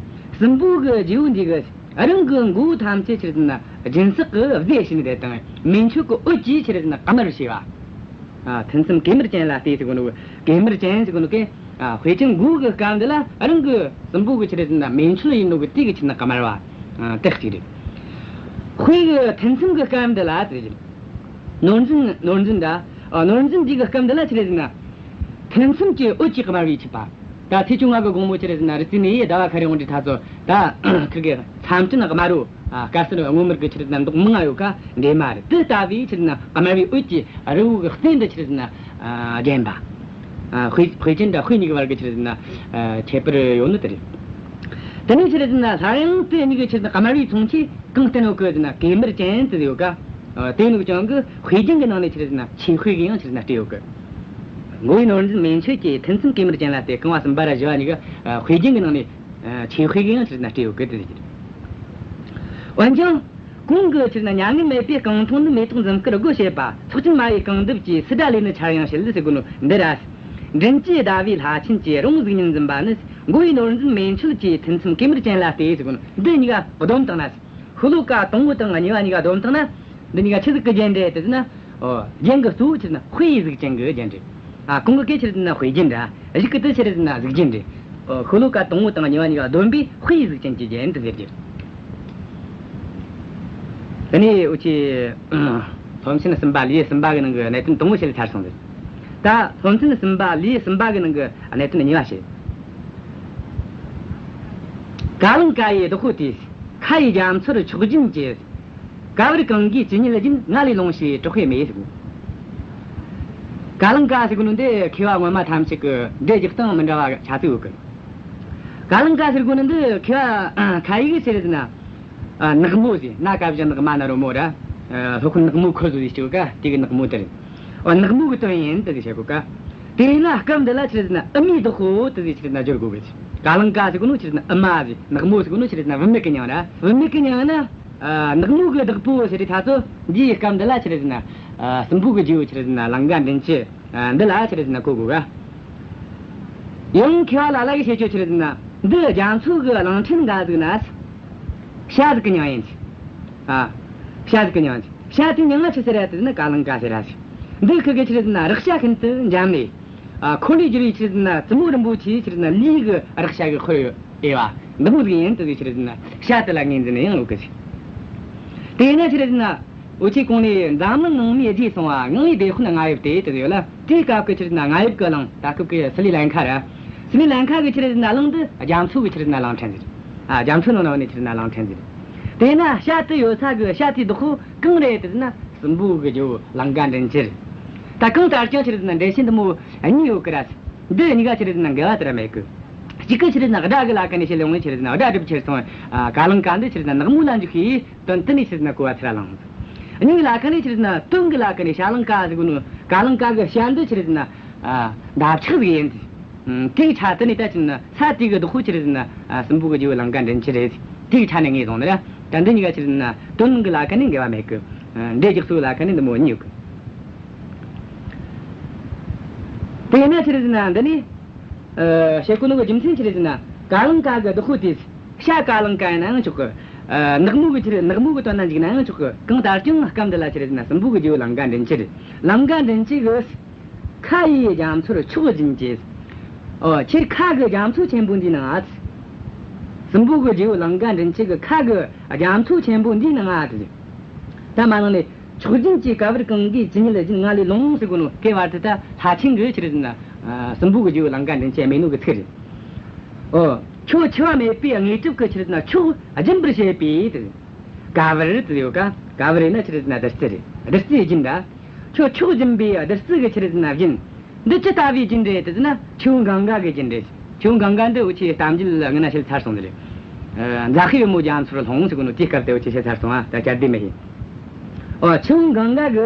སྲིན་པོ་གི་རྗེ་བོ་འདི་གིས་རང་གི་མགོ་བོ་ཐམས་ཅད་ཆི་རེད་ཟེར་ན་སྦྱིན་སྲེག་གི་རྫས་བྱས་ནས་བསྡད་དང་། མེ་མཆོད་ཀྱི་འོད་ཀྱིས་ཆི་རེད་ཟེར་ན་དམར་བར་བྱས་པ། ཨ། ཐུན་མཚམས་གོས་དམར་ཅན་ལ་སྟེ་ཟེར་གོ་ནོ། གོས་དམར་ཅན་ཟེར་གོ་ནོ་གི། ཨ། དཔེ་ཅན་མགོ་བོ་གི་སྐབས་འདི་ལ་རང་གི་སྲིན་པོ་གི་ཆི་རེད་ཟེར་ན་མེ་མཆོད་ཡིན་ནོ་གི་དེ་གི་ཆི་རེད་ཟེར་ན་དམར་བ། ཨ། དེ་གཅིག་རེད། དཔེ་གི་ཐུན་མཚམས་གི་སྐབས་འདི་ལ་དེ་རེད། ནོར་འཛིན། ནོར་འཛིན་ད། ཨ། ནོར་འཛིན་འདི་གི་སྐབས་འདི་ལ་ཆི་རེད་ཟེར་ན། ཐུན་མཚམས་ཀྱི་འོད་ཀྱིས་དམར་བའི་ཆུ་བ། ད་ཚེས་བཅོ་ལྔ་གི་དགོང་མོ་ཆི་རེད་ཟེར་ན། རི་རྩེ་ནས་ཟླ་བ་ཤར་རེ་འོང་དུས་ཐ་ཚོ། ད་ཁིར་གི་མཚམས་སྤྲིན་དམར་རོ། ཨ། དཀར་སེར་སྔོ་དམར་གི་ཆི་རེད་ཟེར་ན་མདོག་མང་ང་ཡོད་ཀ་འདྲེས་མ་རེད། དེ་ལྟ་བུའི་ཆི་རེད་ཟེར་ན་དམར་བའི་འོད་ཀྱིས་རི་བོ་གི་རྩེ་འདི་ཆི་རེད་ཟེར་ན། ཨ། བརྒྱན་པ། ཨ། དཔེ་དཔེ་ཅན་དང་དཔེ་གཉིས་ཀྱི་བར་གྱི་ཆི་རེད་ཟེར་ན། ཨ། ཁྱད་པར་ཡོད་ནི་དེ་རེད། དེ་ནས་ཆི་རེད་ཟེར་ན་སླར་ཡང་དེ་གཉིས་ཀྱི་ཆི་རེད་ཟེར་ན་དམར་བའི་མཚུངས་ཆོས་གང་བསྟན་ཡོད་གི་ཟེར་ན། གོས་དམར་ཅན་དེ་ཡོད་ཀ་ཨ། དེ་ནས་ཀྱང་གི་དཔེ་རྒྱན་གྱི་ནང་ནས་ཆི་རེད་ཟེར་ན་ཆོས་དཔེ་གིས་ཡང་ཆི་རེད་ཟེར་ན་སྤྲས་ཡོད་གི་མགོ་བོའི་ནོར་འཛིན་མེ་མཆོད་ཀྱི། ཐུན་མཚམས་གོས་དམར་ཅན་ལ་སྟེ། རྐང་བ་གསུམ་པ་ར་བཞི་བ་གཉིས་ཀ་ཨ། དཔེ་རྒྱན་གྱི་ནང་ནས། ཨ། ཆོས་དཔེ་གིས་ཡང་ཆི་རེད་ཟེར་ན་སྤྲས་ཡོད་གི་དེ་ཟེར་གི་རེད། འོན་ཀྱང་། གོང་གི་ཆི་རེད་ཟེར་ན་མྱ་ངན་མེད་པའི་རྐང་འཐུང་ནི། མེ་ཏོག་འཛུམ་དཀར་སྒོ་ཕྱེད་པ། ཚོགས་ཅན་མ་ཡི་རྐང་གདུབ་ཀྱི། སིལ་སྒྲ་ལས་ནི་ཆར་ཡང་བྱེད་ཟེར་གོ་ནོ་འདི་ར། མགྲིན་བཅུས་ཟླ་བའི་ལྷ་ཆེན་གྱི། རི་བོང་གཟུགས་བརྙན་འཛིན་པ་ནི། མགོ་བོའི་ནོར་འཛིན་མེ་མཆོད་ཀྱི། ཐུན་མཚམས་གོས་དམར་ཅན་ལ་སྟེ་ཟེར་གོ་ནོ་འདི་གཉིས་ཀ་བསྡོམས་བཏང་ན། ཤོ་ལོ་ཀ་དང་པོ་དང་གཉིས་པ་གཉིས་ཀ་བསྡོམས་བཏང་ན། འདི་གཉིས་ཀ་ཆི་ཟིག་གི་རྒྱན་རེད་དེ་ཟེར་ན། ཨོ། རྒྱན་གི་གཙོ་བོ་ཆི་རེད་ཟེར་ན་དཔེའི་གཟུགས་ཅན་གི་རྒྱན་རེད། ཨ། གོང་གི་གོས་ཆི་རེད་ཟེར་ན་དཔེ་རྒྱན་ར། གཞུག་གི་དེ་ཆི་རེད་ཟེར་ན་གཟུགས་རྒྱན་རེད། ཨོ། ཤོ་ལོ་ཀ་དང་པོ་དང་གཉིས་པ་གཉིས་ཀ་བསྡོམས་པས་དཔེའི་གཟུགས་ཅན་གྱི་རྒྱན་དེ་ཟེར་རྒྱུ། དེ་ནས་འུ་ཆོས་སློབ་ཚན་གསུམ་པ་ལེའུ་གསུམ་པ་གི་ནང་གི་གནད་དོན་དང་པོ་བཤད་ཚར་སོང་ཟེར། ད་སློབ་ཚན་གསུམ་པ་ལེའུ་གསུམ་པ་གི་ནང་གི་གནད་དོན་གཉིས་པ་བཤད། ཀ་ལང་ཀ་ཡི་བདག་པོ་དེས། ཁ་ཡི་རྒྱ་མཚོར་མཆོག་སྦྱིན་གྱིས། ག་བུར་གང་གིས་ཇི་སྙེད་སྦྱིན། ང་ལས་ལོངས་ཞེས་གྲོགས་པོས་སྨྲས་ཟེར། ཀ་ལང་ཀ་ཟེར་གོ་ནོ་འདི་མཁས་པ་སྔོན་མ་ཐམས་ཅད་ཀྱིས་འགྲེལ་རྒྱག་སྟངས་མི་འདྲ་བ་ཆ་ཚིག་ཡོད་གི། ཀ་ལང་ཀ་ཟེར་གོ་ནོ་འདི་མཁས་པ་ཁ་ཡི་གི་ཆི་རེད་ཟེར་ན། ཨ། ནག་མོ་ཟེར། ན་ག་བཞག་ནག་མ་ན་རོ་མོ་ར། ཨ། སློབ་དཔོན་ནག་མོ་ཁོལ་ཟེར་ཅིག་ཡོད་ཀ་དེ་གི་ནག་མོ་དེ་རེད། ཨོ། ནག་མོ་གི་དོན་ཡིན་དེ་ཟིག་བཤད་གོ་ཀ་དེས་ན་སྐབས་འདི་ལ་ཆི་རེད་ཟེར་ན་ཨུ་མའི་བདག་པོ་དེ་ཟིག་ཆི་རེད་ཟེར་ན་སྦྱོར་དགོས་གི། ཀ་ལང་ཀ་ཟེར་གོ་ནོ་ཆི་རེད་ཟེར་ན་ཨུ་མ་ཟེར། ནག་མོ་ཟེར་གོ་ནོ་ཆི་རེད་ཟེར་ན་བུད་མེད་ཀྱི་མྱིང་ར། བུད་མེད་ཀྱི་མྱིང་ན། ཨ། ནག་མོ་གི་བདག་པོ་ཟེར་དུས་ཐ་ཚོ་འདིའི་སྐབས་འདི་ལ་ཆི་རེད་ཟེར་ན། ཨ། སྲིན་པོ་གི་རྗེ་བོ་ཆི་རེད་ཟེར་ན་ལང་ཀ་མགྲིན་བཅུ། ཨ། འདི་ལ་ཆི་རེད་ཟེར་ན་གོ་དགོས་ག་ཡང་མཁས་པ་ལ་ལ་གིས་བཤད་རྒྱུ་ཆི་རེད་ཟེར་ན། འདི་རྒྱ་མཚོ་གི་གླིང་ཕྲན་འགའ་ཟིག་ན། བྱ་ཟིག་གི་མྱིང་ཡིན། ཨ། བྱ་ཟིག་གི་མྱིང་ཡིན། བྱ་དེའི་མྱིང་ང་ཆི་ཟེར་ར་དེ་ཟེར་ན་ཀ་ལང་ཀ་ཟེར་ར་ཟེར། འདི་ཁི་གེ་ཆི་རེད་ཟེར་ན་རེག་བྱ་ཤིན་ཏུ་འཇམ་ནས། ཨ། འཁོར་ལོས་སྒྱུར་བའི་ཆི་རེད་ཟེར་ན་བཙུན་མོ་རིན་པོ་ཆེའི་ཆི་རེད་ཟེར་ན་ལུས་གི་རེག་བྱ་གི་དཔེར་འོས་པ། འདི་མོ་ཟིག་ཡིན་དེ་ཟིག་ཆི་རེད་ཟེར་ན་བྱ་དེ་ལ་ངོས་འཛིན་ཡང་ཡོད་གི་ཟེར། དེས་ན་ཆི་རེད་ཟེར་ན། འུ་ཆོས་གོང་ནས་འཛམ་གླིང་ནང་མིའི་རྗེས་སོང་བ། ངང་པའི་སྡེ་དཔོན་རྔ་ཡབ་སྟེ་དེ་ཟིག་ཡོད་ལ། དེའི་སྐབས་ཀྱི་ཆི་རེད་ཟེར་ན་རྔ་ཡབ་ཀྱི་གླིང་། ད་སྐབས་ཀྱི་སི་ལི་ལང་ཁ་ར། སི་ལི་ལང་ཁ་གི་ཆི་རེད་ཟེར་ན་གླིང་འདི་རྒྱ་མཚོ་གི་ཆི་རེད་ཟེར་ན་གླིང་ཕྲན་ཟེར། ཨ། རྒྱ་མཚོ་ནང་ན་ཡོད་ནི་ཆི་རེད་ཟེར་ན་གླིང་ཕྲན་ཟེར། དེས་ན་བྱ་དེ་ཡོད་ས་གི་བྱ་དེའི་བདག་པོ་གང་རེད་དེ་ཟེར་ན་སྲིན་པོ་གི་རྗེ་བོ་ལང་ཀ་མགྲིན་བཅུ་རེད། ད་གང་ལྟར་ཀྱང་ཆི་རེད་ཟེར་ན་འགྲེལ་བཤད་འདི་མོ་གཉིས་ཡོད་གི་ར་ཟེར། འདི་གཉིས་ཀ་ཆི་རེད་ཟེར་ན་འགལ་བ་དེ་ར་མེད་གི། གཅིག་གི་ཆི་རེད་ཟེར་ན་སྒྲ་གི་ལ་ཁ་ནས་བཤད་ཡོང་ངེ་ཆི་རེད་ཟེར་ན་སྒྲ་སྒྲུབ་ཕྱིར་སོང་། ཨ། ཀ་ལང་ཀ་འདི་ཆི་རེད་ཟེར་ན་སྔགས་མོ་ལ་འཇུག་གི་དོན་དེ་ནས་ཆི་རེད་ཟེར་ན་གོ་བ་ཚུར་ལངས། གཉིས་ལ་ཁ་ནས་ཆི་རེད་ཟེར་ན་དོན་གི་ལ་ཁ་ནས་བྱ་ལང་ཀ་ཟེར་གོ་ནོ། ཀ་ལང་ཀ་གི་བྱ་འདི་ཆི་རེད་ཟེར་ན། ཨ། འདབ་ཆགས་ཟིག་ཡིན། ཨ། དེའི་ཆ་དེ་ནས་ད་ཆི་རེད་ཟེར་ན་བྱ་དེ་གི་བདག་པོ་ཆི་རེད་ཟེར་ན། ཨ། སྲིན་པོ་གི་རྗེ་བོ་ལང་ཀ་མགྲིན་བཅུ་རེད། དེའི་ཆ་ནས་ངེས་སོང་ནི་ར། ད་འདི་གཉིས་ཀ་ཆི་རེད་ཟེར་ན་དོན་གི་ལ་ཁ་ནས་འགལ་བ་མེད་གི། ཨ། འགྲེལ་རྒྱག་སྲོལ་ལ་ཁ་ནས་འདི་མོ་གཉིས་ཡོད་གི། དེས་ན་ཆི་རེད་ཟེར་ན་འདི་ནི། ཨ། བཤད་གོ་ནོ་གི་རྒྱུ་མཚན་ཆི་རེད་ཟེར་ན། ཀ་ལང་ཀ་གི་བདག་པོ་དེས། བྱ་ཀ་ལང་ཀ་ཡིན་ནའང་ཆོག་གི། ཨ། ནག་མོ་གི་ཆི་རེད། ནག་མོ་གི་དོན་ན་འཇུག་ནའང་ཆོག་གི། གང་ལྟར་ཀྱང་སྐབས་འདི་ལ་ཆི་རེད་ཟེར་ན་སྲིན་པོ་གི་རྗེ་བོ་ལང་ཀ་མགྲིན་བཅུ་རེད། ལང་ཀ་མགྲིན་བཅུ་གིས། ཁ་ཡི་རྒྱ་མཚོར་མཆོག་སྦྱིན་གྱིས། ཨོ། ཁྱེད་ཁ་གི་རྒྱ་མཚོ་ཆེན་པོ་འདིའི་ནང་ང་། སྲིན་པོ་གི་རྗེ་བོ་ལང་ཀ་མགྲིན་བཅུ་གི་ཁ་གི་རྒྱ་མཚོ་ཆེན་པོ་འདིའི་ནང་ང་། ད་མ་ནང་ནས། མཆོག་སྦྱིན་གྱིས་ག་བུར་གང་གིས་ཇི་སྙེད་སྦྱིན། ང་ལས་ལོངས་ཟེར་གོ་ནོ་གི་བར་དུ་ད་ལྷ་ཆེན་གྱིས་ཆི་རེད་ཟེར་ན། ཨ། སྲིན་པོ་གི་རྗེ་བོ་ལང་ཀ་མགྲིན་བཅུ་སྨྲས་ནོ་གི་ཚིག་རེད། ཨོ། ཁྱོད་འཆི་བ་མེད་པའི་དངོས་གྲུབ་ཀྱི་ཆི་རེད་ཟེར་ན་མཆོག་སྦྱིན་པར་བྱེད་པའི་དེ། ག་བུར་དེ་ཡོད་ཀ་ག་བུར་ཡིན་ན་ཆི་རེད་ཟེར་ན་བདུད་རྩི་རེད། བདུད་རྩིའི་རྒྱུན་ད། ཁྱོད་མཆོག་སྦྱིན་པའི་བདུད་རྩི་གི་ཆི་རེད་ཟེར་ན་རྒྱུན། འདི་ཅི་ལྟ་བུའི་རྒྱུན་རེད་དེ་ཟེར་ན་ཆུ་བོ་གངྒཱ་གི་རྒྱུན་རེད། ཆུ་བོ་གངྒཱ་འདི་འུ་ཆོས་གཏམ་རྒྱུད་སྔ་ན་བཤད་ཚར་སོང་ནི་རེད། ཨ། མཛའ་བཤེས་བུ་མོ་རྒྱ་མཚོར་ལྷུང་ཟེར་གོ་ནོ་དེའི་སྐབས་དེ་འུ་ཆོས་བཤད་ཚར་སོང་ཨ། ད་བསྐྱར་ཟློས་མི་བྱེད། ཨོ། ཆུ་བོ་གངྒཱ་གི་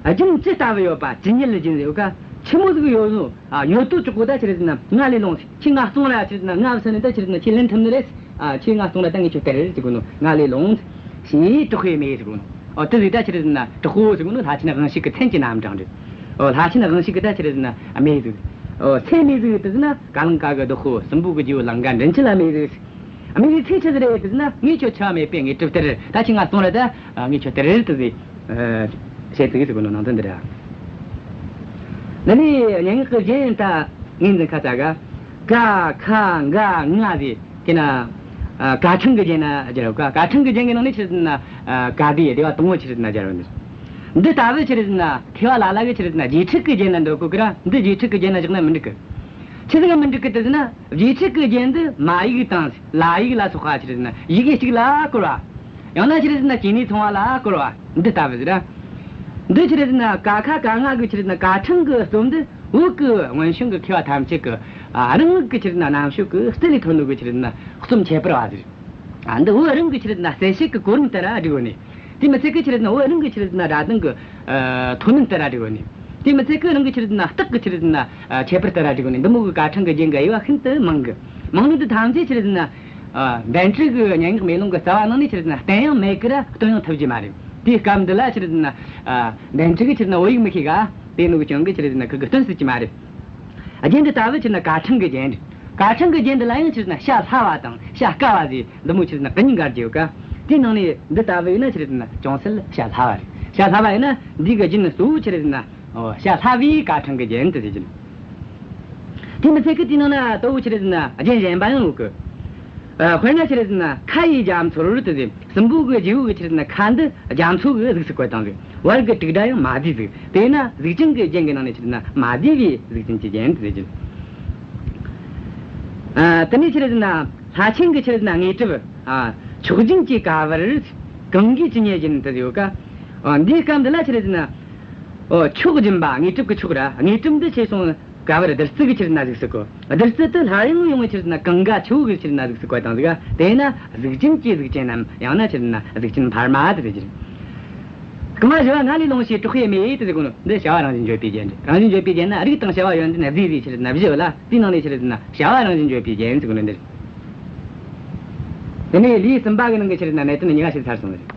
རྒྱུན་ཅི་ལྟ་བུ་ཡོད་པ། ཇི་སྙེད་ལ་སྦྱིན་ཟེར་ཡོད་ཀ་ཆི་མོ་ཟིག་ཡོད་ནོ། ཨ། ཡོད་དོ་ཅོག་གོ་ད་ཆི་རེད་ཟེར་ན་ང་ལས་ལོངས། ཁྱོས་ང་སྟོང་ར་ཆི་རེད་ཟེར་ན་ང་བསད་ནས་ད་ཆི་རེད་ཟེར་ན་ཁྱོས་ལེན་ཐུབ་ནི་རེད། ཨ། ཁྱོས་ང་སྟོང་ར་ད་ངས་ཁྱོད་སྟེར་རེ་ཟེར་གོ་ནོ། ང་ལས་ལོངས་ཞེས་གྲོགས་པོས་སྨྲས་ཟེར་གོ་ནོ། ཨོ། དེ་ཟིག་ད་ཆི་རེད་ཟེར་ན་གྲོགས་པོ་ཟེར་གོ་ནོ་ལྷ་ཆེན་དབང་ཕྱུག་གི་མཚན་གྱི་རྣམ་གྲངས་རེད། ཨོ། ལྷ་ཆེན་དབང་ཕྱུག་གི་ད་ཆི་རེད་ཟེར་ན་སྨྲས་ཟིག་ཨོ། སུས་སྨྲས་ཟིག་དེ་ཟེར་ན་ཀ་ལང་ཀ་གི་བདག་པོ་སྲིན་པོ་གི་རྗེ་བོ་ལང་ཀ་མགྲིན་བཅུ་ལ་སྨྲས་ཟིག་སྨྲས་པའི་ཚིག་ཆི་ཟིག་རེད་དེ་ཟེར་ན། ངས་ཁྱོད་འཆི་བ་མེད་པའི་དངོས་གྲུབ་སྟེར། ད་ཁྱོས་ང་སྟོང་ར་ད་ངས་ཁྱོད་སྟེར་རེ་དེ་ཟིག་ཨ། བཤད་ཟིག་ཟེར་གོ་ནོ་ནང་དོན་འདི་རེད། འདི་ནས་སྙན་ངག་གི་རྒྱན་ད་ངོས་འཛིན་ཁ་ཚ་ག་ག་ཁ་ག་ང་ཟེར་གི་ན། ཨ། ཀ་ཕྲེང་གི་རྒྱན་ན་སྦྱར་ཡོད་ཀ། ཀ་ཕྲེང་གི་རྒྱན་གྱི་ནང་ནས་ཆི་རེད་ཟེར་ན། ཨ། ཀ་སྡེ་སྡེ་བ་དང་པོ་ཆི་རེད་ཟེར་ན་སྦྱར་ཡོད་ནི། འདི་ལྟ་བུ་ཆི་རེད་ཟེར་ན་མཁས་པ་ལ་ལ་གིས་ཆི་རེད་ཟེར་ན་རྗེས་ཁྲིད་ཀྱི་རྒྱན་ན་འདོད་གོ་གི་ར། འདི་རྗེས་ཁྲིད་ཀྱི་རྒྱན་ན་བཞག་ན་མི་འགྲིག་གི། ཆི་ཟིག་ག་མི་འགྲིག་གི་དེ་ཟེར་ན། རྗེས་ཁྲིད་ཀྱི་རྒྱན་འདི་མ་ཡིག་དང་ལ་ཡིག་ལ་སོགས་པ་ཆི་རེད་ཟེར་ན་ཡི་གེ་གཅིག་ལ་བསྐོར་བ། ཡང་ན་ཆི་རེད་ཟེར་ན་སྐྱེ་གནས་མཚུངས་པ་ལ་བསྐོར་བ་འདི་ལྟ་བུ་ཟིག་ར། འདི་ཆི་རེད་ཟེར་ན་ཀ་ཁ་ཀ་ང་གི་ཆི་རེད་ཟེར་ན་ཀ་ཕྲེང་གི་རྩོམ་འདི་བོད་ཀྱི་སྔོན་བྱོན་གྱི་མཁས་པ་ཐམས་ཅད་ཀྱི། ཨ། རང་ངག་གི་ཆི་རེད་ཟེར་ན་རྣམ་དཔྱོད་ཀྱི་རྩལ་ལས་ཐོན་ནོ་གི་ཆི་རེད་ཟེར་ན་རྩོམ་ཁྱད་པར་བ་ཟིག། ཨ། འདི་བོད་རང་གི་ཆི་རེད་ཟེར་ན་གསལ་བྱེད་ཀྱི་གོ་རིམ་ལྟར་ར་བསྒྲིགས་ཡོད་ནི། དེ་མི་ཚད་ཀི་ཆི་རེད་ཟེར་ན་བོད་རང་གི་ཆི་རེད་ཟེར་ན་སྒྲ་གདངས་ཀྱི། ཨ། མཐོ་དམན་ལྟར་ར་བསྒྲིགས་ཡོད་ནི། དེ་མི་ཚད་ཀི་རང་གི་ཆི་རེད་ཟེར་ན་རྟགས་ཀྱི་ཆི་རེད་ཟེར་ན། ཨ། ཁྱད་པར་ལྟར་ར་བསྒྲིགས་ཡོད་ནི། འདི་མོ་གི་ཀ་ཕྲེང་གི་རྒྱན་གྱི་དབྱེ་བ་ཤིན་ཏུ་མང་གི། མང་ནི་འདི་ཐམས་ཅད་ཆི་རེད་ཟེར་ན། ཨ། འདན་ཁྲི་གི་སྙན་ངག་མེ་ལོང་གི་རྩ་བ་ནང་ནས་ཆི་རེད་ཟེར་ན་བསྟན་ཡང་མེད་གི་ར་སྟོན་ཡང་ཐུབ་རྒྱུ་མ་རེད། དེའི་སྐབས་འདི་ལ་ཆི་རེད་ཟེར་ན། ཨ། འདན་ཁྲི་གིས་ཆི་རེད་ཟེར་ན་བོད་ཡིག་མི་ཤེས་ག། དེ་ནོ་གི་རྐྱེན་གིས་ཆི་རེད་ཟེར་ན་ཁི་གིས་སྟོན་སྲིད་ཀྱི་མ་རེད། རྒྱན་འདི་ལྟ་བུ་ཆི་རེད་ཟེར་ན་ཀ་ཕྲེང་གི་རྒྱན་རེད། ཀ་ཕྲེང་གི་རྒྱན་འདི་ལ་ཡང་ཆི་རེད་ཟེར་ན་བྱ་སླ་བ་དང་བྱ་དཀའ་བ་ཟེར་འདི་མོ་ཆི་རེད་ཟེར་ན་གི་གཉིས་འགལ་གྱི་ཡོད་ཀ། དེའི་ནང་ནས་འདི་ལྟ་བུ་ཡིན་ན་ཆི་རེད་ཟེར་ན་ཅུང་ཟད་བྱ་སླ་བ་རེད། བྱ་སླ་བ་ཡིན་ན་འདི་གི་རྒྱན་གཙོ་བོ་ཆི་རེད་ཟེར་ན། ཨོ། བྱ་སླ་བའི་ཀ་ཕྲེང་གི་རྒྱན་དུ་ཟེར་གྱི་ནི། དེ་མི་ཚད་ཀི་དེའི་ནང་ན་ལྟ་བུ་ཆི་རེད་ཟེར་ན་རྒྱན་གཞན་པ་ཡང་ཡོད་གི། ཨ། དཔེར་ན་ཆི་རེད་ཟེར་ན་ཁ་ཡི་རྒྱ་མཚོར་དུ་ཟེར། སྲིན་པོ་གི་རྗེ་བོ་གི་ཆི་རེད་ཟེར་ན་ཁ་འདི་རྒྱ་མཚོ་གི་གཟུགས་སུ་བཀོད་བཏང་ཟིག། བར་གྱི་དྲུག་སྒྲ་ཡང་མ་བསྡུས་ཟིག། དེས་ན་གཟུགས་ཅན་གྱི་རྒྱན་གྱི་ནང་ནས་ཆི་རེད་ཟེར་ན་མ་བསྡུས་པའི་གཟུགས་ཅན་གྱི་རྒྱན་དུ་ཟེར་གྱི། ཨ། དེ་ནས་ཆི་རེད་ཟེར་ན་ལྷ་ཆེན་གྱི་ཆི་རེད་ཟེར་ན་དངོས་གྲུབ། ཨ། མཆོག་སྦྱིན་གྱི་ག་བུར་གང་གིས་ཅི་ཉེ་བཞིན་དུ་ཡོད་ཀ། ཨ། འདིའི་སྐབས་འདི་ལ་ཆི་རེད་ཟེར་ན། ཨོ། མཆོག་སྦྱིན་པ། དངོས་གྲུབ་ཀྱི་མཆོག་ར། དངོས་གྲུབ་འདི་ཆེ་སོང་ག་བུར་བདུད་རྩི་གི་ཆི་རེད་ཟེར་ན་གཟུགས་སུ་བཀོད། བདུད་རྩི་དེ་སླར་ཡང་ཡོང་བའི་ཆི་རེད་ཟེར་ན་གངྒཱ་ཆུ་བོ་གི་ཆི་རེད་ཟེར་ན་གཟུགས་སུ་བཀོད་བཏང་ཟིག། དེས་ན་གཟུགས་ཅན་གྱི་གཟུགས་ཅན་ནམ། ཡང་ན་ཆི་རེད་ཟེར་ན་གཟུགས་ཅན་འཕར་མ་དེ་ཟེར་གྱི་རེད། རྐང་བ་བཞི་བ་ང་ལས་ལོངས་ཤིག་གྲོགས་ཤིག་མེད་དེ་ཟེར་གོ་ནོ་འདི་བྱ་བ་རང་བཞིན་བརྗོད་པའི་རྒྱན་རེད། རང་བཞིན་བརྗོད་པའི་རྒྱན་ན་རིགས་དང་བྱ་བ་ཡོན་ཏན་རྫས་ཟིག་ཆི་རེད་ཟེར་ན་བཞི་ཡོད་ལ། དེའི་ནང་ནས་ཆི་རེད་ཟེར་ན་བྱ་བ་རང་བཞིན་བརྗོད་པའི་རྒྱན་ཟེར་གོ་ནོ་འདི་རེད། དེ་ནས་ལེའུ་གསུམ་པ་གི་ནང་གི་ཆི་རེད་ཟེར་ན་གནད་དོན་གཉིས་ཀ་བཤད་ཚར་སོང་ནི་རེད།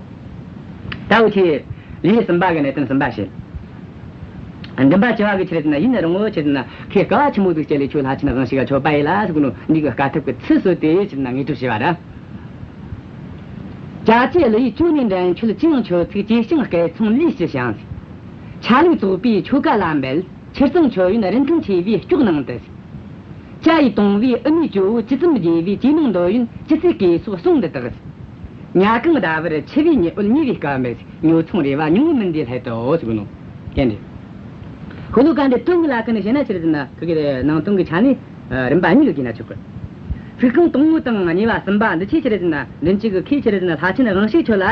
ད་འུ་ཆོས་ལེའུ་གསུམ་པ་གི་གནད་དོན་གསུམ་པ་བཤད། མགྲིན་པ་བཅུ་བ་གི་ཆི་རེད་ཟེར་ན་ཡིན་རུང་ངོ་ཆི་རེད་ཟེར་ན་ཁོས་དཀའ་བ་ཆི་མོ་ཟིག་སྤྱད་ལས་ཁྱོད་ལྷ་ཆེན་དབང་ཕྱུག་ག་མཆོད་པ་ཡེ་ལ་ཟེར་གོ་ནོ་འདི་གི་དཀའ་ཐུབ་ཀྱི་ཚུལ་བཟོས་ཏེ་ཆི་རེད་ཟེར་ན་དངོས་གྲུབ་བྱས་པ་ར། བྱ་བྱེད་གླུ་ཡིས་ཅོ་ནས་འདྲེན་ཁྱོད། ཅི་ཡང་མཆོད་ཚིག་ཅེ་སྤྱང་སྐད་མཚུངས་ལུས་ཅི་ཞིང་། ཆ་ལུགས་བཙོག་པའི་ཆོ་ག་ལ་འབད། ཆུ་གཙང་མཆོད་ཡོན་རིན་ཐང་ཆེ་བའི་སྐྱོགས་ནང་དུ། བྱ་ཡི་དུང་བའི་ཨུ་མའི་ཇོ་བོ། ཇི་ཙམ་རྒྱས་པའི་ཇེ་མང་འདོད་ཡོན། ཇི་སྲིད་སྐྱེ་སོགས་གསུང་འདི་དག། ཉ་གང་ཟླ་བར་འཆི་བའི་ཉི་འོད་ཉེ་བའི་སྐབས་མེད། ཉོ་ཚོང་རེ་བ་ཉུང་ངུ་མིན་འདི་སླད་དོ་ཟེར་གོ་ནོ། གན་འདི། ཤོ་ལོ་ཀ་འདི་དོན་གྱི་ལ་ཀ་ནས་བཤད་ན་ཆི་རེད་ཟེར་ན་ཁི་གི་ནང་དོན་གྱི་ཆ་ནས། ཨ། རིམ་པ་གཉིས་ལ་གྱེས་ན་ཆོག་གི། ཚིག་རྐང་དང་པོ་དང་གཉིས་པ་གསུམ་པ་འདི་ཆོས་ཆི་རེད་ཟེར་ན་མགྲིན་བཅུ་གིས་ཁོས་ཆི་རེད་ཟེར་ན་ལྷ་ཆེན་དབང་ཕྱུག་ཁྱོད་ལ་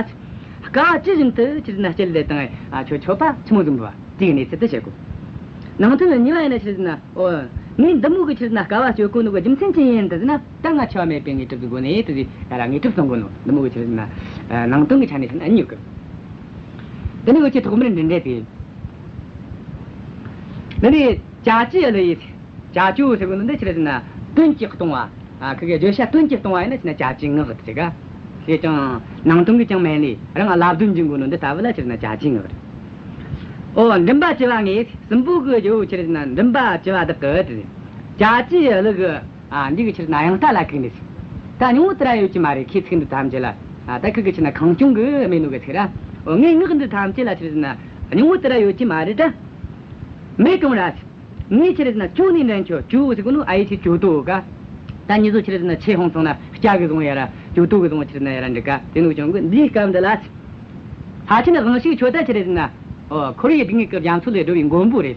དཀའ་བ་ཇི་བཞིན་དུ་ཆི་རེད་ཟེར་ན་སྤྱད་ལས་དང་། ཨ། ཁྱོད་མཆོད་པ་ཆི་མོ་ཟིག་འབུལ་བ་དེའི་གནས་ཚུལ་དེ་བཤད་གོ། ནང་དོན་གཉིས་པ་ཡིན་ན་ཆི་རེད་ཟེར་ན། ཨོ། ངས་འདི་མོ་གི་ཆི་རེད་ཟེར་ན་དཀའ་བ་སྤྱོད་གོ་ནོ་གི་རྒྱུ་མཚན་ཅི་ཡིན་དེ་ཟེར་ན། ད་ང་འཆི་བ་མེད་པའི་དངོས་གྲུབ་ཟིག་དགོས་ནས་དེ་ཟེར་ཡ་ར་དངོས་གྲུབ་སློང་གོ་ནོ་འདི་མོ་གི་ཆི་རེད་ཟེར་ན། ཨ། ནང་དོན་གྱི་ཆ་ནས་བཤད་ན་གཉིས་ཡོད་གི། དེ་ནས་འུ་ཆོས་ཐོག་མར་མགྲིན་འགྲེལ་དེ། འདི་ནས་བྱ་བྱེད་གླུ་ཡིས། བྱ་བྱེད་ཟེར་གོ་ནོ་འདི་ཆི་རེད་ཟེར་ན་དོན་གྱིས་སྟོང་བ། ཨ། ཁི་གི་བརྗོད་བྱ་དོན་གྱིས་སྟོང་བ་ཡིན་ན་ཆི་རེད་ཟེར་ན་བྱ་བྱེད་ངག་དེ་ཟེར་ག། དེ་ཀྱང་ནང་དོན་གྱི་ཅང་མེད་ལས་རང་ལབ་རྡོལ་འབྱིན་གོ་ནོ་འདི་ལྟ་བུ་ལ་ཆི་རེད་ཟེར་ན་བྱ་བྱེད་ངག་རེད། ཨོ། མགྲིན་པ་བཅུ་བ་ངས། སྲིན་པོ་གི་རྗེ་བོ་ཆི་རེད་ཟེར་ན་མགྲིན་པ་བཅུ་བ་དག་གི་དེ་ཟེར། བྱ་བྱེད་གླུ་གི། ཨ། འདི་གི་ཆི་རེད་ཟེར་ན་དབྱངས་རྟ་ལ་ཁུག་ནས་ཟེར། ད་སྙིང་པོ་དེ་ར་ཡོད་ཀྱི་མ་རེད། ཁོའི་ཚིག་འདི་ཐམས་ཅད་ལ། ཨ། ད་ཁི་གི་ཆི་རེད་ཟེར་ན་ཁེངས་སྐྱུང་གི་མེད་ནོ་གི་ཚིག་ར། ཨོ། ངའི་ངག་འདི་ཐམས་ཅད་ལ་ཆི་རེད་ཟེར་ན་སྙིང་པོ་དེ་ར་ཡོད་ཀྱི་མ་རེད་ད། མེད་གང་ར་ཟེར། ངས་ཆི་རེད་ཟེར་ན་ཅོ་ནས་འདྲེན་ཁྱོད། ཅོ་ཟེར་གོ་ནོ་ཨ་ཡེ་ཆི་ཅོ་ཏོ་ག། ད་མྱི་ཚོ་ཆི་རེད་ཟེར་ན་ཆོས་ཧོན་སོང་ན་སྐྱ་གི་བཟུང་ཡ་ར་ཅོ་ཏོ་གི་བཟུང་ཆི་རེད་ཟེར་ན་ཡ་ར་འགྲིག་ག། དེ་ནོ་ཀྱང་གི་འདིའི་སྐབས་འདི་ལ། ལྷ་ཆེན་དབང་ཕྱུག་ཁྱོད་ད་ཆི་རེད་ཟེར་ན། ཨོ། འཁོར་བའི་སྡུག་བསྔལ་གྱི་རྒྱ་མཚོ་ལས་སྒྲོལ་བའི་མགོན་པོ་རེད།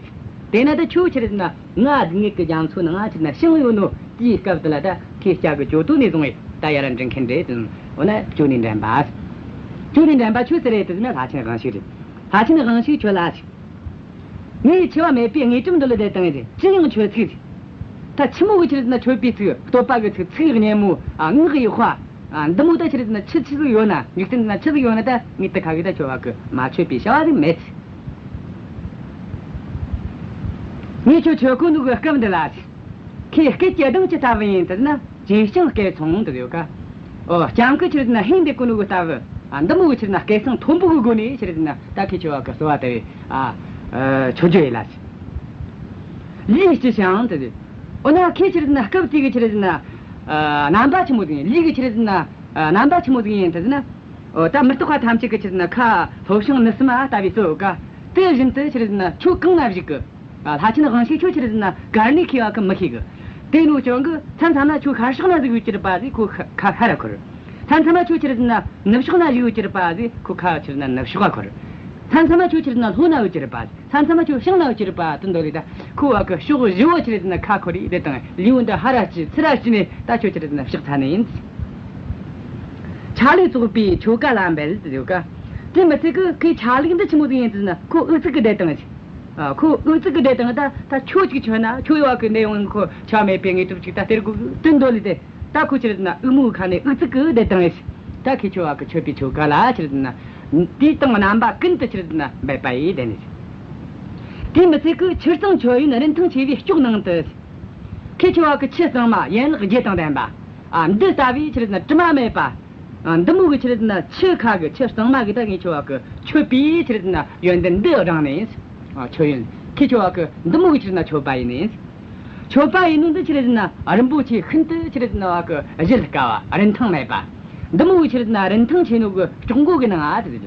དེ་ན་ད་ཁྱོད་ཆི་རེད་ཟེར་ན་ང་སྡུག་བསྔལ་གྱི་རྒྱ་མཚོ་ནང་ང་ཆི་རེད་ཟེར་ན་བྱིང་ཡོད་ནོ་དེའི་སྐབས་འདི་ལ་ད་ཁོས་སྐྱ་གི་ཅོ་ཏོ་ནས་བཟུང་བས་ད་ཡ་ར་འདྲེན་མཁན་རེད་དེ། འོ་ན་ཅོ་ནས་འདྲེན་པ། ཅོ་ནས་འདྲེན་པ་ཁྱོད་སུ་རེད་དེ་ཟེར་ན་ལྷ་ཆེན་དབང་ཕྱུག་རེད། ལྷ་ཆེན་དབང་ཕྱུག་ཁྱོད་ལ། ངས་འཆི་བ་མེད་པའི་དངོས་གྲུབ་འདི་ལ་བསྡད་དང་ཟེར། ཅི་ཡང་མཆོད་ཚིག་ཟེར། ད་ཆི་མོ་གི་ཆི་རེད་ཟེར་ན་མཆོད་པའི་ཚིག། བསྟོད་པ་གི་ཚིག། ཚིག་སྙན་མོ། ཨ། ངག་ཡིག་པ། ཨ། འདི་མོ་ད་ཆི་རེད་ཟེར་ན་ཆི་ཆི་ཟིག་ཡོད་ན། འཇིག་རྟེན་ན་ཆི་ཟིག་ཡོད་ན་ད་ངས་ད་ཁ་གི་ད་ཁྱོད་བ་གི་མ་མཆོད་པའི་བྱ་བ་ཟིག་མེད་ཟེར། ངས་ཁྱོད་མཆོད་གོ་ནོ་གི་སྐབས་འདི་ལ་ཟེར། ཁོའི་སྐད་ཀྱི་གདངས་ཅི་ལྟ་བུ་ཡིན་དེ་ཟེར་ན། ཇེ་སྤྱང་སྐད་མཚུངས་དེ་ཡོད་ཀ། ཨོ། སྤྱང་ཀི་ཆི་རེད་ཟེར་ན་ཧིང་འདི་གོ་ནོ་གི་ལྟ་བུ། ཨ། འདི་མོ་གི་ཆི་རེད་ཟེར་ན་སྐད་གསང་མཐོན་པོ་གི་སྒོ་ནས་ཆི་རེད་ཟེར་ན་ད་ཁོས་ཁྱོད་བ་གི་གསོལ་བ་དེ་བས། ཨ། ཨ། མཆོད་རྒྱུ་ཡིན་ལ་ཟེར། ལུས་ཅི་ཞིག་ཡང་དེ་ཟེར། འོ་ན་ཁོས་ཆི་རེད་ཟེར་ན་སྐབས་དེ་གི་ཆི་རེད་ཟེར་ན། ཨ། རྣམ་པ་ཆི་མོ་ཟིག་ཡིན། ལུས་གི་ཆི་རེད་ཟེར་ན། ཨ། རྣམ་པ་ཆི་མོ་ཟིག་ཡིན་དེ་ཟེར་ན། ཨོ། ད་མི་རྟག་པ་ཐམས་ཅད་ཀྱི་ཆི་རེད་ཟེར་ན་ཁ་ལྷོ་བྱང་ནུབ་གསུམ་ཨ་ལྟ་བུའི་གཙོ་བོ་ཀ། དེ་བཞིན་དུ་ཆི་རེད་ཟེར་ན་ཁྱོད་གང་ན་བཞུགས་གི། ཨ། ལྷ་ཆེན་དབང་ཕྱུག་ཁྱོད་ཆི་རེད་ཟེར་ན་གར་ནས་ཁོས་བ་གི་མི་ཤེས་གི། དེ་ནོ་ཅང་གི་མཚམས་མཚམས་ན་ཁྱོད་ཤར་ཕྱོགས་ན་ཟིག་ཡོད་ཀྱི་རེད་པ་ཟིག་ཁོ་ཁ་ཁ་ཤར་ཁུར། མཚམས་མཚམས་ན་ཁྱོད་ཆི་རེད་ཟེར་ན་ནུབ་ཕྱོགས་ན་ཟིག་ཡོད་ཀྱི་རེད་པ་ཟིག་ཁོ་ཁ་ཆི་རེད་ན་ནུབ་ཕྱོགས་ཁུར། མཚམས་མཚམས་ན་ཁྱོད་ཆི་རེད་ན་ལྷོ་ན་ཡོད་ཀྱི་རེད་པ། མཚམས་མཚམས་ན་ཁྱོད་བྱང་ན་ཡོད་ཀྱི་རེད་པ། དེ་འདོད་ལས་ད་ཁོ་བ་གི་ཕྱོགས་བཞི་བོ་ཆི་རེད་ཟེར་ན་ཁ་ཁུར་རེ་དེ་དང་ལུས་འདི་ཧ་ར་ཅི་ཚུ་ར་ཅི་ནས་ད་ཁྱོད་ཆི་རེད་ཟེར་ན་ཕྱག་འཚལ་ནི་ཡིན། ཆ་ལུགས་ཚོགས་པའི་ཆོ་ག་ལ་འབད་དེ་ཡོད་ཀ། དེ་མི་ཚད་གི་ཁོའི་ཆ་ལུགས་འདི་ཆི་མོ་ཟིག་ཡིན་ཟེར་ན་ཁོ་ཨུ་ཚུགས་གི་བསྡད་དང་ཟིག་ཨ། ཁོ་ཨུ་ཚུགས་གི་བསྡད་དང་ད་ད་ཁྱོད་ཅིག་ཁྱོད་ན་ཁྱོད་ཡོད་གི་གནས་ཡོང་ཁོ་ཆ་མེད་པའི་དངོས་གྲུབ་ཅིག་ད་སྟེར་དགོས་གི་དེ་འདོད་ལས་དེ། ད་ཁོ་ཆི་རེད་ཟེར་ན་ཨུ་མོའི་ཁ་ནས་ཨུ་ཚུགས་གི་བསྡད་དང་ཟིག་ད་ཁོས་ཁྱོད་བ་གི་མཆོད་པའི་ཆོ་ག་ལ་ཆི་རེད་ཟེར་ན། དུས་དང་རྣམ་པ་ཀུན་ཏུ་ཆི་རེད་ཟེར་ན་འབད་པ་ཡིས་དེ་ནས། དེ་མི་ཚད་གི་ཆུ་གཙང་མཆོད་ཡོན་རིན་ཐང་ཆེ་བའི་སྐྱོགས་ནང་དུ། ཁོས་ཁྱོད་བ་གི་ཆུ་གཙང་མ་ཡན་ལག་བརྒྱད་དང་ལྡན་པ། ཨ། འདི་ལྟ་བུའི་ཆི་རེད་ཟེར་ན་དྲི་མ་མེད་པ། ཨ། འདི་མོ་གི་ཆི་རེད་ཟེར་ན་ཆུ་ཁ་གི་ཆུ་གཙང་མ་གི་ད་ངས་ཁྱོད་བ་གི་མཆོད་པའི་ཆི་རེད་ཟེར་ན་ཡོན་ཏན་འདི་སྦྱངས་ནས། ཨ། མཆོད་ཡོན་ཁོས་ཁྱོད་བ་གི་འདི་མོ་གི་ཆི་རེད་ཟེར་ན་མཆོད་པ་ཡིན་ནས། མཆོད་པ་ཡིན་ནོ་འདི་ཆི་རེད་ཟེར་ན་རིན་པོ་ཆེ་ཤིན་ཏུ་ཆི་རེད་ཟེར་ན་བ་གི་གཞལ་དཀའ་བ་རིན་ཐང་མེད་པ། འདི་མོ་གི་ཆི་རེད་ཟེར་ན་རིན་ཐང་ཆེ་ནོ་གི་སྐྱོགས་མགོ་གི་ནང་ང་དེ་ཟེར།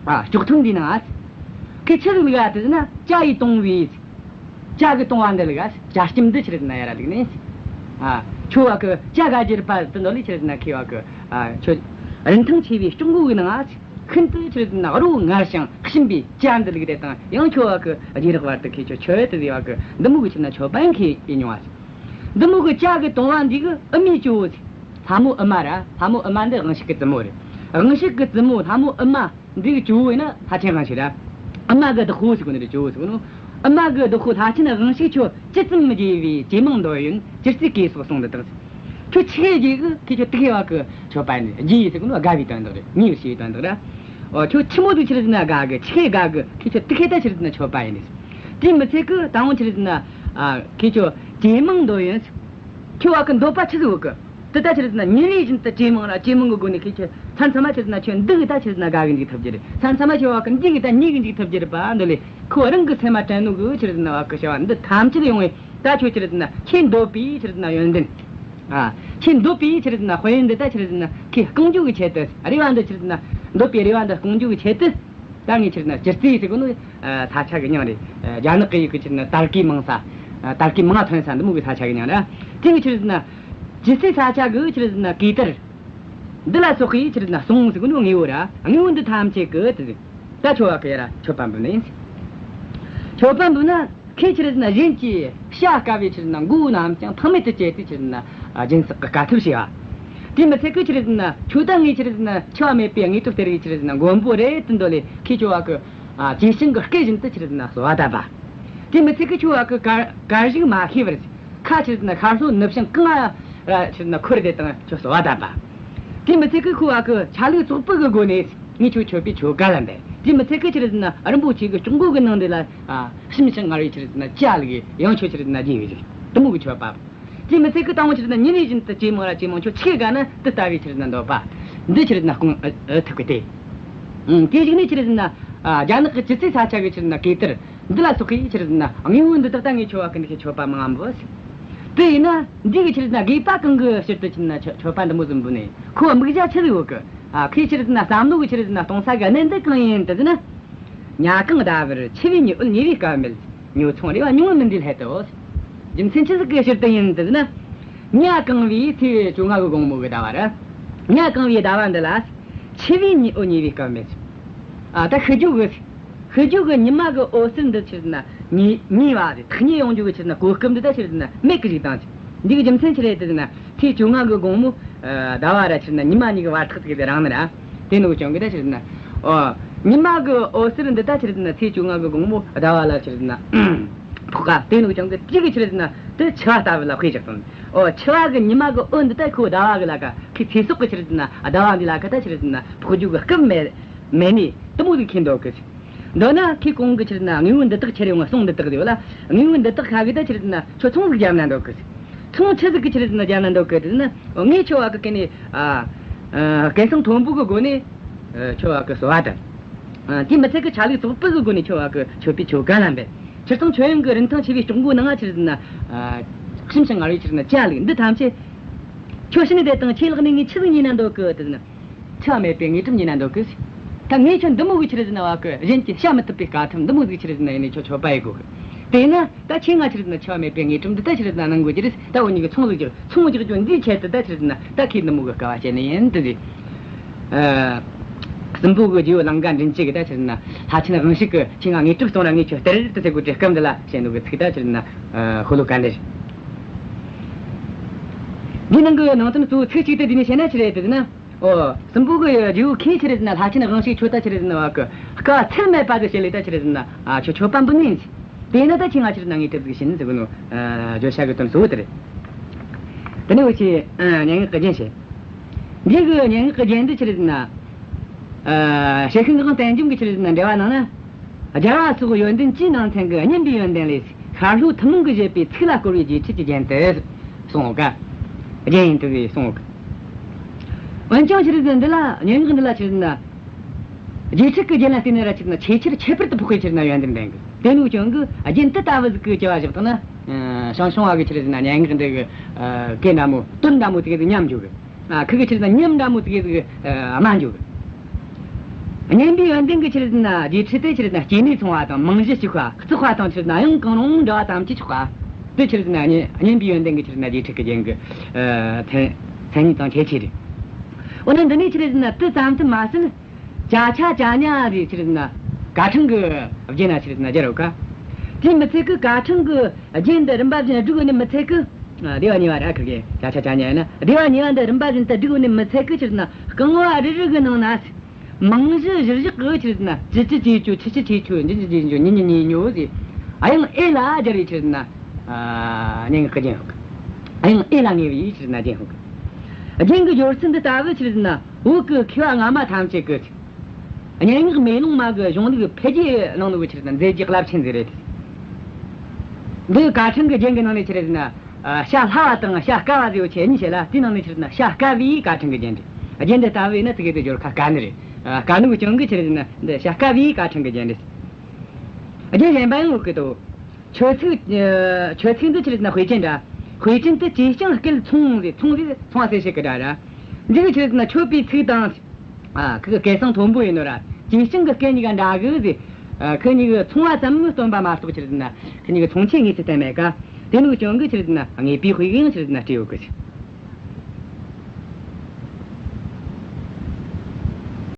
ཨ། སྐྱོགས་ཐུང་གི་ནང་ང་། ཁོས་ཆི་ལུགས་ག་དེ་ཟེར་ན་ཇ་ཡིས་བཏུང་བའི། ཇ་གི་བཏུང་བ་འདི་ལུགས་ག་ཇ་སྐྱེམས་འདི་ཆི་རེད་ཟེར་ན་ཡར་ར་བླུགས་ནས། ཨ། ཁྱོད་བ་གི་ཇ་དགའ་རྒྱུ་རེད་པ་དེ་འདོད་ལས་ཆི་རེད་ཟེར་ན་ཁོས་བ་གི། ཨ། ཁྱོད་རིན་ཐང་ཆེ་བའི་སྐྱོགས་མགོ་གི་ནང་ང་། ཤིན་ཏུ་ཆི་རེད་ཟེར་ན་རོ་མངར་ཞིང་ཞིམ་པའི་ཇ་འདི་ལུགས་དེ་དང་ཡང་ཁྱོད་བ་གི་རྗེས་རག་བར་དུ་ཁོས་ཁྱོད་མཆོད་དེ་ཟེར་བ་གི་འདི་མོ་གི་ཆི་རེད་ཟེར་ན་མཆོད་པ་ཡང་ཁོས་ཡེ་མྱོང་བ། འདི་མོ་གི་ཇ་གི་བཏུང་བ་འདི་གི་ཨུ་མའི་ཇོ་བོ་ཟེར། ལྷ་མོ་ཨུ་མ་ར། ལྷ་མོ་ཨུ་མ་འདི་དབང་ཕྱུག་གི་བཙུན་མོ་རེད། དབང་ཕྱུག་གི་བཙུན་མོ་ལྷ་མོ་ཨུ་མ་འདི་གི་ཇོ་བོ་ཡིན་ན་ལྷ་ཆེན་དབང་ཕྱུག་ར། ཨུ་མ་གི་བདག་པོ་ཟེར་གོ་ནི་རེད། ཇོ་བོ་ཟེར་གོ་ནོ། ཨུ་མ་གི་བདག་པོ་ལྷ་ཆེན་དབང་ཕྱུག་ཁྱོད་ཇི་ཙམ་དགྱེས་པའི་ཇེ་མང་འདོད་ཡོན་ཇི་སྲིད་བསྐུལ་སོགས་གསུངས་འདི་དང་། ཁྱོད་ཆི་དགྱེས་གི་ཁོས་ཁྱོད་དེ་བ་གི་མཆོད་པ་ཡིན། དགྱེས་ཟེར་གོ་ནོ་དགའ་བའི་དོན་དག་རེད། མཉེས་པར་བྱེད་པའི་དོན་དག་ར། ཨོ། ཁྱོད་ཆི་མོ་ཟིག་ཆི་རེད་ཟེར་ན་དགའ་གི། ཆི་དགའ་གི་ཁོས་ཁྱོད་དེ་ད་ཆི་རེད་ཟེར་ན་མཆོད་པ་ཡིན་ནས། དེ་མི་ཚད་གི་ད་འོང་ཆི་རེད་ཟེར་ན། ཨ། ཁོས་ཁྱོད་ཇེ་མང་འདོད་ཡོན། ཁྱོད་བ་གི་འདོད་པ་ཆི་ཟིག་ཡོད་གི། དེ་ད་ཆི་རེད་ཟེར་ན་ཉིན་རེ་བཞིན་དུ་ཇེ་མང་ལ་ཇེ་མང་གི་སྒོ་ནས་ཁོས་ཁྱོད་མཚམས་མཚམས་མ་ཆི་རེད་ཟེར་ན་ཁྱོད་འདི་གི་ད་ཆི་རེད་ཟེར་ན་དགའ་གི་འཇུག་ཐུབ་རྒྱུ་རེད། མཚམས་མཚམས་མ་ཁྱོད་བ་གི་འདི་གི་ད་མཉེས་གི་འཇུག་ཐུབ་རྒྱུ་རེད་པ་འདོད་ལས། ཁོ་རང་གི་སེམས་མ་དྲན་ནོ་གི་ཆི་རེད་ཟེར་ན་བ་གི་བྱ་བ་འདི་ཐམས་ཅད་ཡོང་བས། ད་ཁྱོད་ཆི་རེད་ཟེར་ན་ཁྱོད་འདོད་པའི་ཆི་རེད་ཟེར་ན་ཡོན་ཏན། ཨ། ཁྱོད་འདོད་པའི་ཆི་རེད་ཟེར་ན་དཔལ་ཡོན་འདི་ད་ཆི་རེད་ཟེར་ན་ཁོས་བསྐང་རྒྱུ་གི་ཆེད་དུ། རེ་བ་འདི་ཆི་རེད་ཟེར་ན། འདོད་པའི་རེ་བ་འདི་བསྐང་རྒྱུ་གི་ཆེད་དུ། ད་ངས་ཆི་རེད་ཟེར་ན་སྒྱུ་རྩལ་ཟེར་གོ་ནོ། ཨ། ས་ཆ་གི་མྱིང་རེད། ཨ། རྒྱ་ནག་གི་ཡུལ་གི་ཆི་རེད་ཟེར་ན་དར་གོས་མང་ས། ཨ། དར་གོས་མང་ཐོན་ས་འདི་མོ་གི་ས་ཆ་གི་མྱིང་ར། དེ་གི་ཆི་རེད་ཟེར་ན། སྒྱུ་རྩལ་ས་ཆ་གི་ཆི་རེད་ཟེར་ན་གོས་དར། འདི་ལ་སོགས་པའི་ཆི་རེད་ཟེར་ན་ཟངས་ཟེར་གོ་ནོ་དངོས་པོ་ར། དངོས་པོ་འདི་ཐམས་ཅད་གི་དེ་ཟེར། ད་ཁྱོད་བ་གི་ཡར་མཆོད་པ་འབུལ་ནི་ཡིན། མཆོད་པ་འབུལ་ན། ཁོས་ཆི་རེད་ཟེར་ན་གཞན་གྱི་བྱ་དཀའ་བའི་ཆི་རེད་ཟེར་ན་མགོ་བོ་རྣམས་ཀྱང་ཕངས་མེད་དུ་བཅད་དེ་ཆི་རེད་ཟེར་ན། ཨ། སྦྱིན་སྲེག་གི་དཀའ་ཐུབ་བྱས་པ། དེ་མི་ཚད་གི་ཆི་རེད་ཟེར་ན་ཁྱོད་ད་ངས་ཆི་རེད་ཟེར་ན་འཆི་བ་མེད་པའི་དངོས་གྲུབ་སྟེར་བའི་ཆི་རེད་ཟེར་ན་མགོན་པོ་རེད་དེ་འདོད་ལས་ཁོས་ཁྱོད་བ་གི། ཨ། ཇི་བཞིན་གི་སྐད་བཞིན་དུ་ཆི་རེད་ཟེར་ན་གསོལ་བ་བཏབ་པ། དེ་མི་ཚད་གི་ཁྱོད་བ་གི་གར་གར་བཞུགས་མ་ཤེས་པར། ཁ་ཆི་རེད་ཟེར་ན་ཤར་ལྷོ་ནུབ་བྱང་གང་ང་ར་ཆི་རེད་ཟེར་ན་འཁོར་དེ་དང་ཁྱོད་གསོལ་བ་བཏབ་པ། དེ་མི་ཚད་གི་ཁོ་བ་གི་ཆ་ལུགས་ཙོག་པུ་གི་སྒོ་ནས། ངས་ཁྱོད་མཆོད་པའི་ཆོ་ག་ལ་འབད། དེ་མི་ཚད་གི་ཆི་རེད་ཟེར་ན་རིན་པོ་ཆེ་གི་སྐྱོགས་མགོ་གི་ནང་དེ་ལ། ཨ། ཞིམ་ཞིང་མངར་བའི་ཆི་རེད་ཟེར་ན་ཇ་ལུགས་ཡང་ཁྱོད་ཆི་རེད་ཟེར་ན་དགྱེས་པའི་ཆི་རེད་དེ་མོ་གི་མཆོད་པ། དེ་མི་ཚད་གི་ད་འོང་ཆི་རེད་ཟེར་ན་ཉིན་རེ་བཞིན་དུ་ཇེ་མང་ལ་ཇེ་མང་ཁྱོད་ཆི་དགའ་ན་དེ་ལྟ་བུའི་ཆི་རེད་ཟེར་ན་འདོད་པ་འདི་ཆི་རེད་ཟེར་ན་སྐོང་ཨ་ཨ་ཐུབ་གི་སྟེ། ཨང་། དེ་གཞུག་ནས་ཆི་རེད་ཟེར་ན། ཨ། རྒྱ་ནག་གི་སྒྱུ་རྩལ་ས་ཆ་གི་ཆི་རེད་ཟེར་ན་གོས་དར། འདི་ལ་སོགས་པའི་ཆི་རེད་ཟེར་ན་དངོས་པོ་འདི་དག་ད་ངས་ཁྱོད་བ་གི་འདི་ཁྱོད་མཆོད་པ་མང་པོ་ཟེར། དེ་ཡིན་ན་འདི་གི་ཆི་རེད་ཟེར་ན་དགོས་པ་གང་གི་ཕྱིར་དུ་ཆི་རེད་ཟེར་ན་མཆོད་མཆོད་པ་འདི་མོ་ཟིག་འབུལ་ནས། ཁོ་དམིགས་བྱ་ཆི་ཟིག་ཡོད་གི། ཨ། ཁོས་ཆི་རེད་ཟེར་ན་བསམ་བློ་གི་ཆི་རེད་ཟེར་ན་གཏོང་ས་གི་གནད་འདི་གང་ཡིན་དེ་ཟེར་ན། ཉ་གང་ཟླ་བར་འཆི་བའི་ཉི་འོད་ཉེ་བའི་སྐབས་མེད། ཉོ་ཚོང་རེ་བ་ཉུང་ངུ་མིན་འདིའི་སླད་དུ། རྒྱུ་མཚན་ཆི་ཟིག་གི་ཕྱིར་དུ་ཡིན་དེ་ཟེར་ན། ཉ་གང་བའི་ཚེས་བཅོ་ལྔ་གི་དགོང་མོ་གི་ཟླ་བ་ར། ཉ་གང་བའི་ཟླ་བ་འདི་ལ། འཆི་བའི་ཉི་འོད་ཉེ་བའི་སྐབས་མེད། ཨ། ད་ཤི་རྒྱུ་གི། ཤི་རྒྱུ་གི་ཉི་མ་གི་འོད་ཟེར་འདི་ཆི་རེད་ཟེར་ན་ཉེ་ཉེ་བ་རེད། ཐག་ཉེ་ཡོང་རྒྱུ་གི་ཆི་རེད་ཟེར་ན་གོ་སྐབས་འདི་ད་ཆི་རེད་ཟེར་ན་མེད་གི་ཞིག་དང་། འདི་གི་རྒྱུ་མཚན་ཆི་རེད་དེ་ཟེར་ན། ཚེས་བཅོ་ལྔ་གི་དགོང་མོ། ཨ། ཟླ་བ་ར་ཆི་རེད་ཟེར་ན་ཉི་མ་གཉིས་ཀྱི་བར་ཐག་ཅིག་དེ་རིང་ནི་ར། དེ་ནོ་ཅང་གི་ད་ཆི་རེད་ཟེར་ན། ཨོ། ཉི་མ་གི་འོད་ཟེར་འདི་ད་ཆི་རེད་ཟེར་ན་ཚེས་བཅོ་ལྔ་གི་དགོང་མོ་ཟླ་བ་ལ་ཆི་རེད་ཟེར་ན། ཕོག་ག། དེ་ནོ་ཅང་གི་དེ་གི་ཆི་རེད་ཟེར་ན་དེ་འཆི་བ་ལྟ་བུ་ལ་དཔེ་བཞག་དང་། ཨོ། འཆི་བ་གི་ཉི་མ་གི་འོད་འདི་ད་ཁོ་ཟླ་བ་གི་ལ་ཀ་ཁོའི་ཚེ་སྲོག་གི་ཆི་རེད་ཟེར་ན་ཟླ་བ་འདི་ལ་ཀ་ད་ཆི་རེད་ཟེར་ན་ཕོག་རྒྱུ་གི་སྐབས་མེད་མེད་ནི་དེ་མོ་ཟིག་ཁོས་འདོད་གི། མདོར་ན་ཁོས་གོང་གི་ཆི་རེད་ཟེར་ན་དངོས་པོ་འདི་དག་ཁྱེར་ཡོང་བ་ཟངས་འདི་དག་ཡོད་ལ། དངོས་པོ་འདི་དག་ཁ་གི་ད་ཆི་རེད་ཟེར་ན་ཁྱོད་ཚོང་ཟིག་རྒྱབ་ན་འདོད་གི། ཚོང་ཆི་ཟིག་གི་ཆི་རེད་ཟེར་ན་རྒྱབ་ན་འདོད་གི་དེ་ཟེར་ན། ངས་ཁྱོད་བ་གི་སྐེ་ནས། ཨ། ཨ། སྐད་གསང་མཐོན་པོ་གི་སྒོ་ནས། ཨ། ཁྱོད་བ་གི་གསོལ་བ་དང་། ཨ། དེ་མི་ཚད་གི་ཆ་ལུགས་ཙོག་པུ་གི་སྒོ་ནས་ཁྱོད་བ་གི་མཆོད་པའི་ཆོ་ག་ལ་འབད། ཆུ་གཙང་མཆོད་ཡོན་གི་རིན་ཐང་ཆེ་བའི་སྐྱོགས་མགོ་ནང་ང་ཆི་རེད་ཟེར་ན། ཨ། ཞིམ་ཞིང་མངར་བའི་ཆི་རེད་ཟེར་ན་ཇ་ལུགས་འདི་ཐམས་ཅད། ཁྱོད་ཤི་ནས་བསྡད་དང་ཁྱེད་ལག་ནས་ངས་ཆི་ཟིག་ཉོས་ན་འདོད་གི་དེ་ཟེར་ན། འཆི་བ་མེད་པའི་དངོས་གྲུབ་ཉིད་ན་འདོད་གི། ད་ངས་ཁྱོད་འདི་མོ་གི་ཆི་རེད་ཟེར་ན་བ་གི་གཞན་གྱིས་བྱ་མི་ཐུབ་པའི་དཀའ་ཐུབ་འདི་མོ་ཟིག་ཆི་རེད་ཟེར་ན་ཡིན་ནས་ཁྱོད་མཆོད་པ་ཡེ་དགོས་གི། དེས་ན་ད་ཁྱེད་ང་ཆི་རེད་ཟེར་ན་འཆི་བ་མེད་པའི་དངོས་གྲུབ་འདི་ད་ཆི་རེད་ཟེར་ན་གནང་དགོས་ཀྱི་རེད། ད་འུ་གཉིས་ཀྱིས་ཚོང་ཟིག་རྒྱག་ཚོང་རྒྱག་རྒྱུ་འདིའི་ཆེད་དུ་ད་ཆི་རེད་ཟེར་ན་ད་ཁྱེད་འདི་མོ་གི་དཀའ་བ་སྤྱད་ནི་ཡིན་དེ་ཟེར། ཨ། སྲིན་པོ་གི་རྗེ་བོ་ལང་ཀ་མགྲིན་བཅུ་གིས་ད་ཆི་རེད་ཟེར་ན་ལྷ་ཆེན་དབང་ཕྱུག་གིས་ཁྱེད་ང་དངོས་གྲུབ་སློང་ར་ངས་ཁྱོད་སྟེར་རེ་དེ་ཟེར་གོ་དུས་སྐབས་འདི་ལ་བཤད་ནོ་གི་ཚིག་ད་ཆི་རེད་ཟེར་ན་ཤོ་ལོ་ཀ་འདི་རེད། འདིའི་ནང་གི་ནང་དོན་གཙོ་བོ་ཚིག་གཅིག་ཏུ་བསྡུས་ནས་བཤད་ན་ཆི་རེད་ཟེར་ན། ཨོ། སྲིན་པོ་གི་རྗེ་བོ་ཁྱེད་ཆི་རེད་ཟེར་ན་ལྷ་ཆེན་དབང་ཕྱུག་ཁྱོད་ད་ཆི་རེད་ཟེར་ན་བ་གི་དཀའ་ཚེགས་མེད་པ་ཟིག་བྱེད་ལས་ད་ཆི་རེད་ཟེར་ན། ཨ། ཁྱོད་མཆོད་པ་འབུལ་ནི་ཡིན། དེས་ན་ད་ཁྱེད་ང་ཆི་རེད་ཟེར་ན་དངོས་གྲུབ་ཟིག་བྱིན་ཟེར་གོ་ནོ། ཨ། བརྗོད་བྱ་གི་དོན་གཙོ་བོ་དེ་རེད། དེ་ནས་འུ་ཆོས། ཨ། སྙན་ངག་གི་རྒྱན་བཤད། འདི་གི་སྙན་ངག་གི་རྒྱན་འདི་ཆི་རེད་ཟེར་ན། ཨ། ཞལ་ཤུལ་ངག་དབང་བསྟན་རྒྱམ་གྱིས་ཆི་རེད་ཟེར་ན་འགྲེལ་བ་ནང་ན། སྦྱར་བ་སོགས་ཡོན་ཏན་བཅུའི་ནང་ཚན་གྱི་སྙན་པའི་ཡོན་ཏན་ལས། ཤར་ལྷོ་ཐུན་མོང་གི་བཞེད་པའི་ཚིག་ལ་བསྐོར་བའི་རྗེས་ཁྲིད་ཀྱི་རྒྱན་དུ་གསུངས་ཡོད་ཀ། རྒྱན་ཡིན་དུ་གསུངས་ཡོད་ཀ། འོན་ཀྱང་ཆི་རེད་ཟེར་ན་འདི་ལ་སྙན་ངག་འདི་ལ་ཆི་རེད་ཟེར་ན། རྗེས་ཁྲིད་ཀྱི་རྒྱན་ལ་བརྟེན་ནས་ར་ཆི་རེད་ཟེར་ན་ཆེས་ཆེར་ཁྱད་པར་དུ་འཕགས་པའི་ཆི་རེད་ཟེར་ན་ཡོན་ཏན་ལྡན་གི། དེ་ནས་འུ་ཅག་གིས་རྒྱན་དེ་ལྟ་བུ་ཟིག་གི་དབྱེ་བ་བཞག་བཏང་ན། ཨ། ཞང་ཞུང་བ་གི་ཆི་རེད་ཟེར་ན་སྙན་ངག་འདི་གི། ཨ། སྐད་འདྲ་མོ་དོན་འདྲ་མོ་དེ་གི་ཟིག་ཉམས་འགྱོ་གི། ཨ། ཁུ་གི་ཆི་རེད་ཟེར་ན་ཉམས་འདྲ་མོ་དེ་གི་ཟིག་ཨ། དམའ་འགྱོ་གི། སྙན་པའི་ཡོན་ཏན་གྱི་ཆི་རེད་ཟེར་ན་རྗེས་ཁྲིད་དེ་ཆི་རེད་ཟེར་ན་སྐྱེ་གནས་མཚུངས་པ་དང་རྨང་གཞི་གཅིག་པ། བརྩེགས་པ་དང་ཆི་རེད་ཟེར་ན་དབྱངས་གང་རུང་འདྲ་བ་ཙམ་གྱིས་ཆོག་པ། དེ་ཆི་རེད་ཟེར་ན་སྙན་སྙན་པའི་ཡོན་ཏན་གྱི་ཆི་རེད་ཟེར་ན་རྗེས་ཁྲིད་ཀྱི་རྒྱན་གྱི། ཨ། མཚན་མཚན་ཉིད་དང་ཁྱད་ཆོས་རེད། འོ་ན་འདི་ནས་ཆི་རེད་ཟེར་ན་དེ་ཙམ་དུ་མ་ཟད། ཅ་ཆ་ཅ་ཉ་རེ་ཆི་རེད་ཟེར་ན་ཀ་ཕྲེང་གི་རྒྱན་ན་ཆི་རེད་ཟེར་ན་སྦྱར་ཡོད་ཀ། དེས་མི་ཚད་གི་ཀ་ཕྲེང་གི་རྒྱན་འདི་རིམ་པ་བཞིན་བསྒྲིགས་ཡོད་ནི་མི་ཚད་གི། ཨ། སྡེ་བ་གཉིས་པ་ར་ཁུ་གི་ཅ་ཆ་ཅ་ཉ་ཡིན་ན་སྡེ་བ་གཉིས་པ་འདི་རིམ་པ་བཞིན་དུ་བསྒྲིགས་ཡོད་ནི་མི་ཚད་གི་ཆི་རེད་ཟེར་ན་རྐང་བ་རེ་རེ་གི་ནང་ན། རྨང་གཞི་གཞིར་བཞག་གི་ཆི་རེད་ཟེར་ན་ཅི་ཅི་ཅི་ཅོ་ཆི་ཆི་ཆི་ཆོ་ཉི་ཉི་ཉི་ཉོ་ཉི་ཉི་ཉི་ཉོ་ཟེར། དབྱངས་ཨེ་ལ་སྦྱར་བའི་ཆི་རེད་ཟེར་ན། ཨ། སྙན་ངག་གི་རྒྱན་ཡོད་གི། དབྱངས་ཨེ་ལ་ངེས་པའི་ཆི་རེད་ཟེར་ན་རྒྱན་ཡོད་གི། རྒྱན་གྱི་སྦྱོར་ཚུལ་འདི་ལྟ་བུ་ཆི་རེད་ཟེར་ན་བོད་ཀྱི་མཁས་པ་སྔ་མ་ཐམས་ཅད་ཀྱིས། སྙན་ངག་མེ་ལོང་མ་གི་གཞུང་ལུགས་འཕེལ་རྒྱས་གནང་ནོ་གི་ཆི་རེད་ཟེར་ན་མཛད་རྗེས་རླབས་ཆེན་ཟིག་རེད། འདི་ཀ་ཕྲེང་གི་རྒྱན་གྱི་ནང་ནས་ཆི་རེད་ཟེར་ན། ཨ། བྱ་སླ་བ་དང་བྱ་དཀའ་བ་ཟེར་ཡོད་ཆེ་གཉིས་བཤད་ལ། དེའི་ནང་ནས་ཆི་རེད་ཟེར་ན་བྱ་དཀའ་བའི་ཀ་ཕྲེང་གི་རྒྱན་རེད། རྒྱན་འདི་ལྟ་བུ་ཡིན་ན་དེ་གའི་དེ་སྦྱོར་ཁ་དཀའ་ནི་རེད། ཨ། དཀའ་ནོ་གི་རྐྱེན་གིས་ཆི་རེད་ཟེར་ན་འདི་བྱ་དཀའ་བའི་ཀ་ཕྲེང་གི་རྒྱན་རེད། རྒྱན་གཞན་པ་ཡང་ཡོད་གི་དོ། མཆོད་ཚིག་ཨ། མཆོད་ཚིག་འདི་ཆི་རེད་ཟེར་ན་དཔེ་ཅན་འདྲ། དཔེ་ཅན་དེ་ཅེ་སྤྱང་སྐད་མཚུངས་ཟེར། མཚུངས་ཟེར་མཚུངས་པ་གསལ་བྱེད་ཀྱི་སྒྲ་ར། འདི་གི་ཆི་རེད་ཟེར་ན་མཆོད་པའི་ཚིག་དང་། ཨ། ཁུ་གི་སྐད་གསང་མཐོན་པོ་ཡིན་ནོ་ར། ཅེ་སྤྱང་གི་སྐད་གཉིས་ཀ་འདྲ་གི་ཟེར། ཨ། ཁུ་གཉིས་ཀ་མཚུངས་པ་ཙམ་སྟོན་པ་མ་གཏོགས་ཆི་རེད་ཟེར་ན་ཁུ་གཉིས་ཀ་མཚུངས་ཆོས་དངོས་སུ་བསྟན་མེད་ཀ། དེ་ནོ་གི་རྐྱེན་གིས་ཆི་རེད་ཟེར་ན་དངོས་པོའི་དཔེ་གི་ཡང་ཆི་རེད་ཟེར་ན་སྤྲས་ཡོད་གི།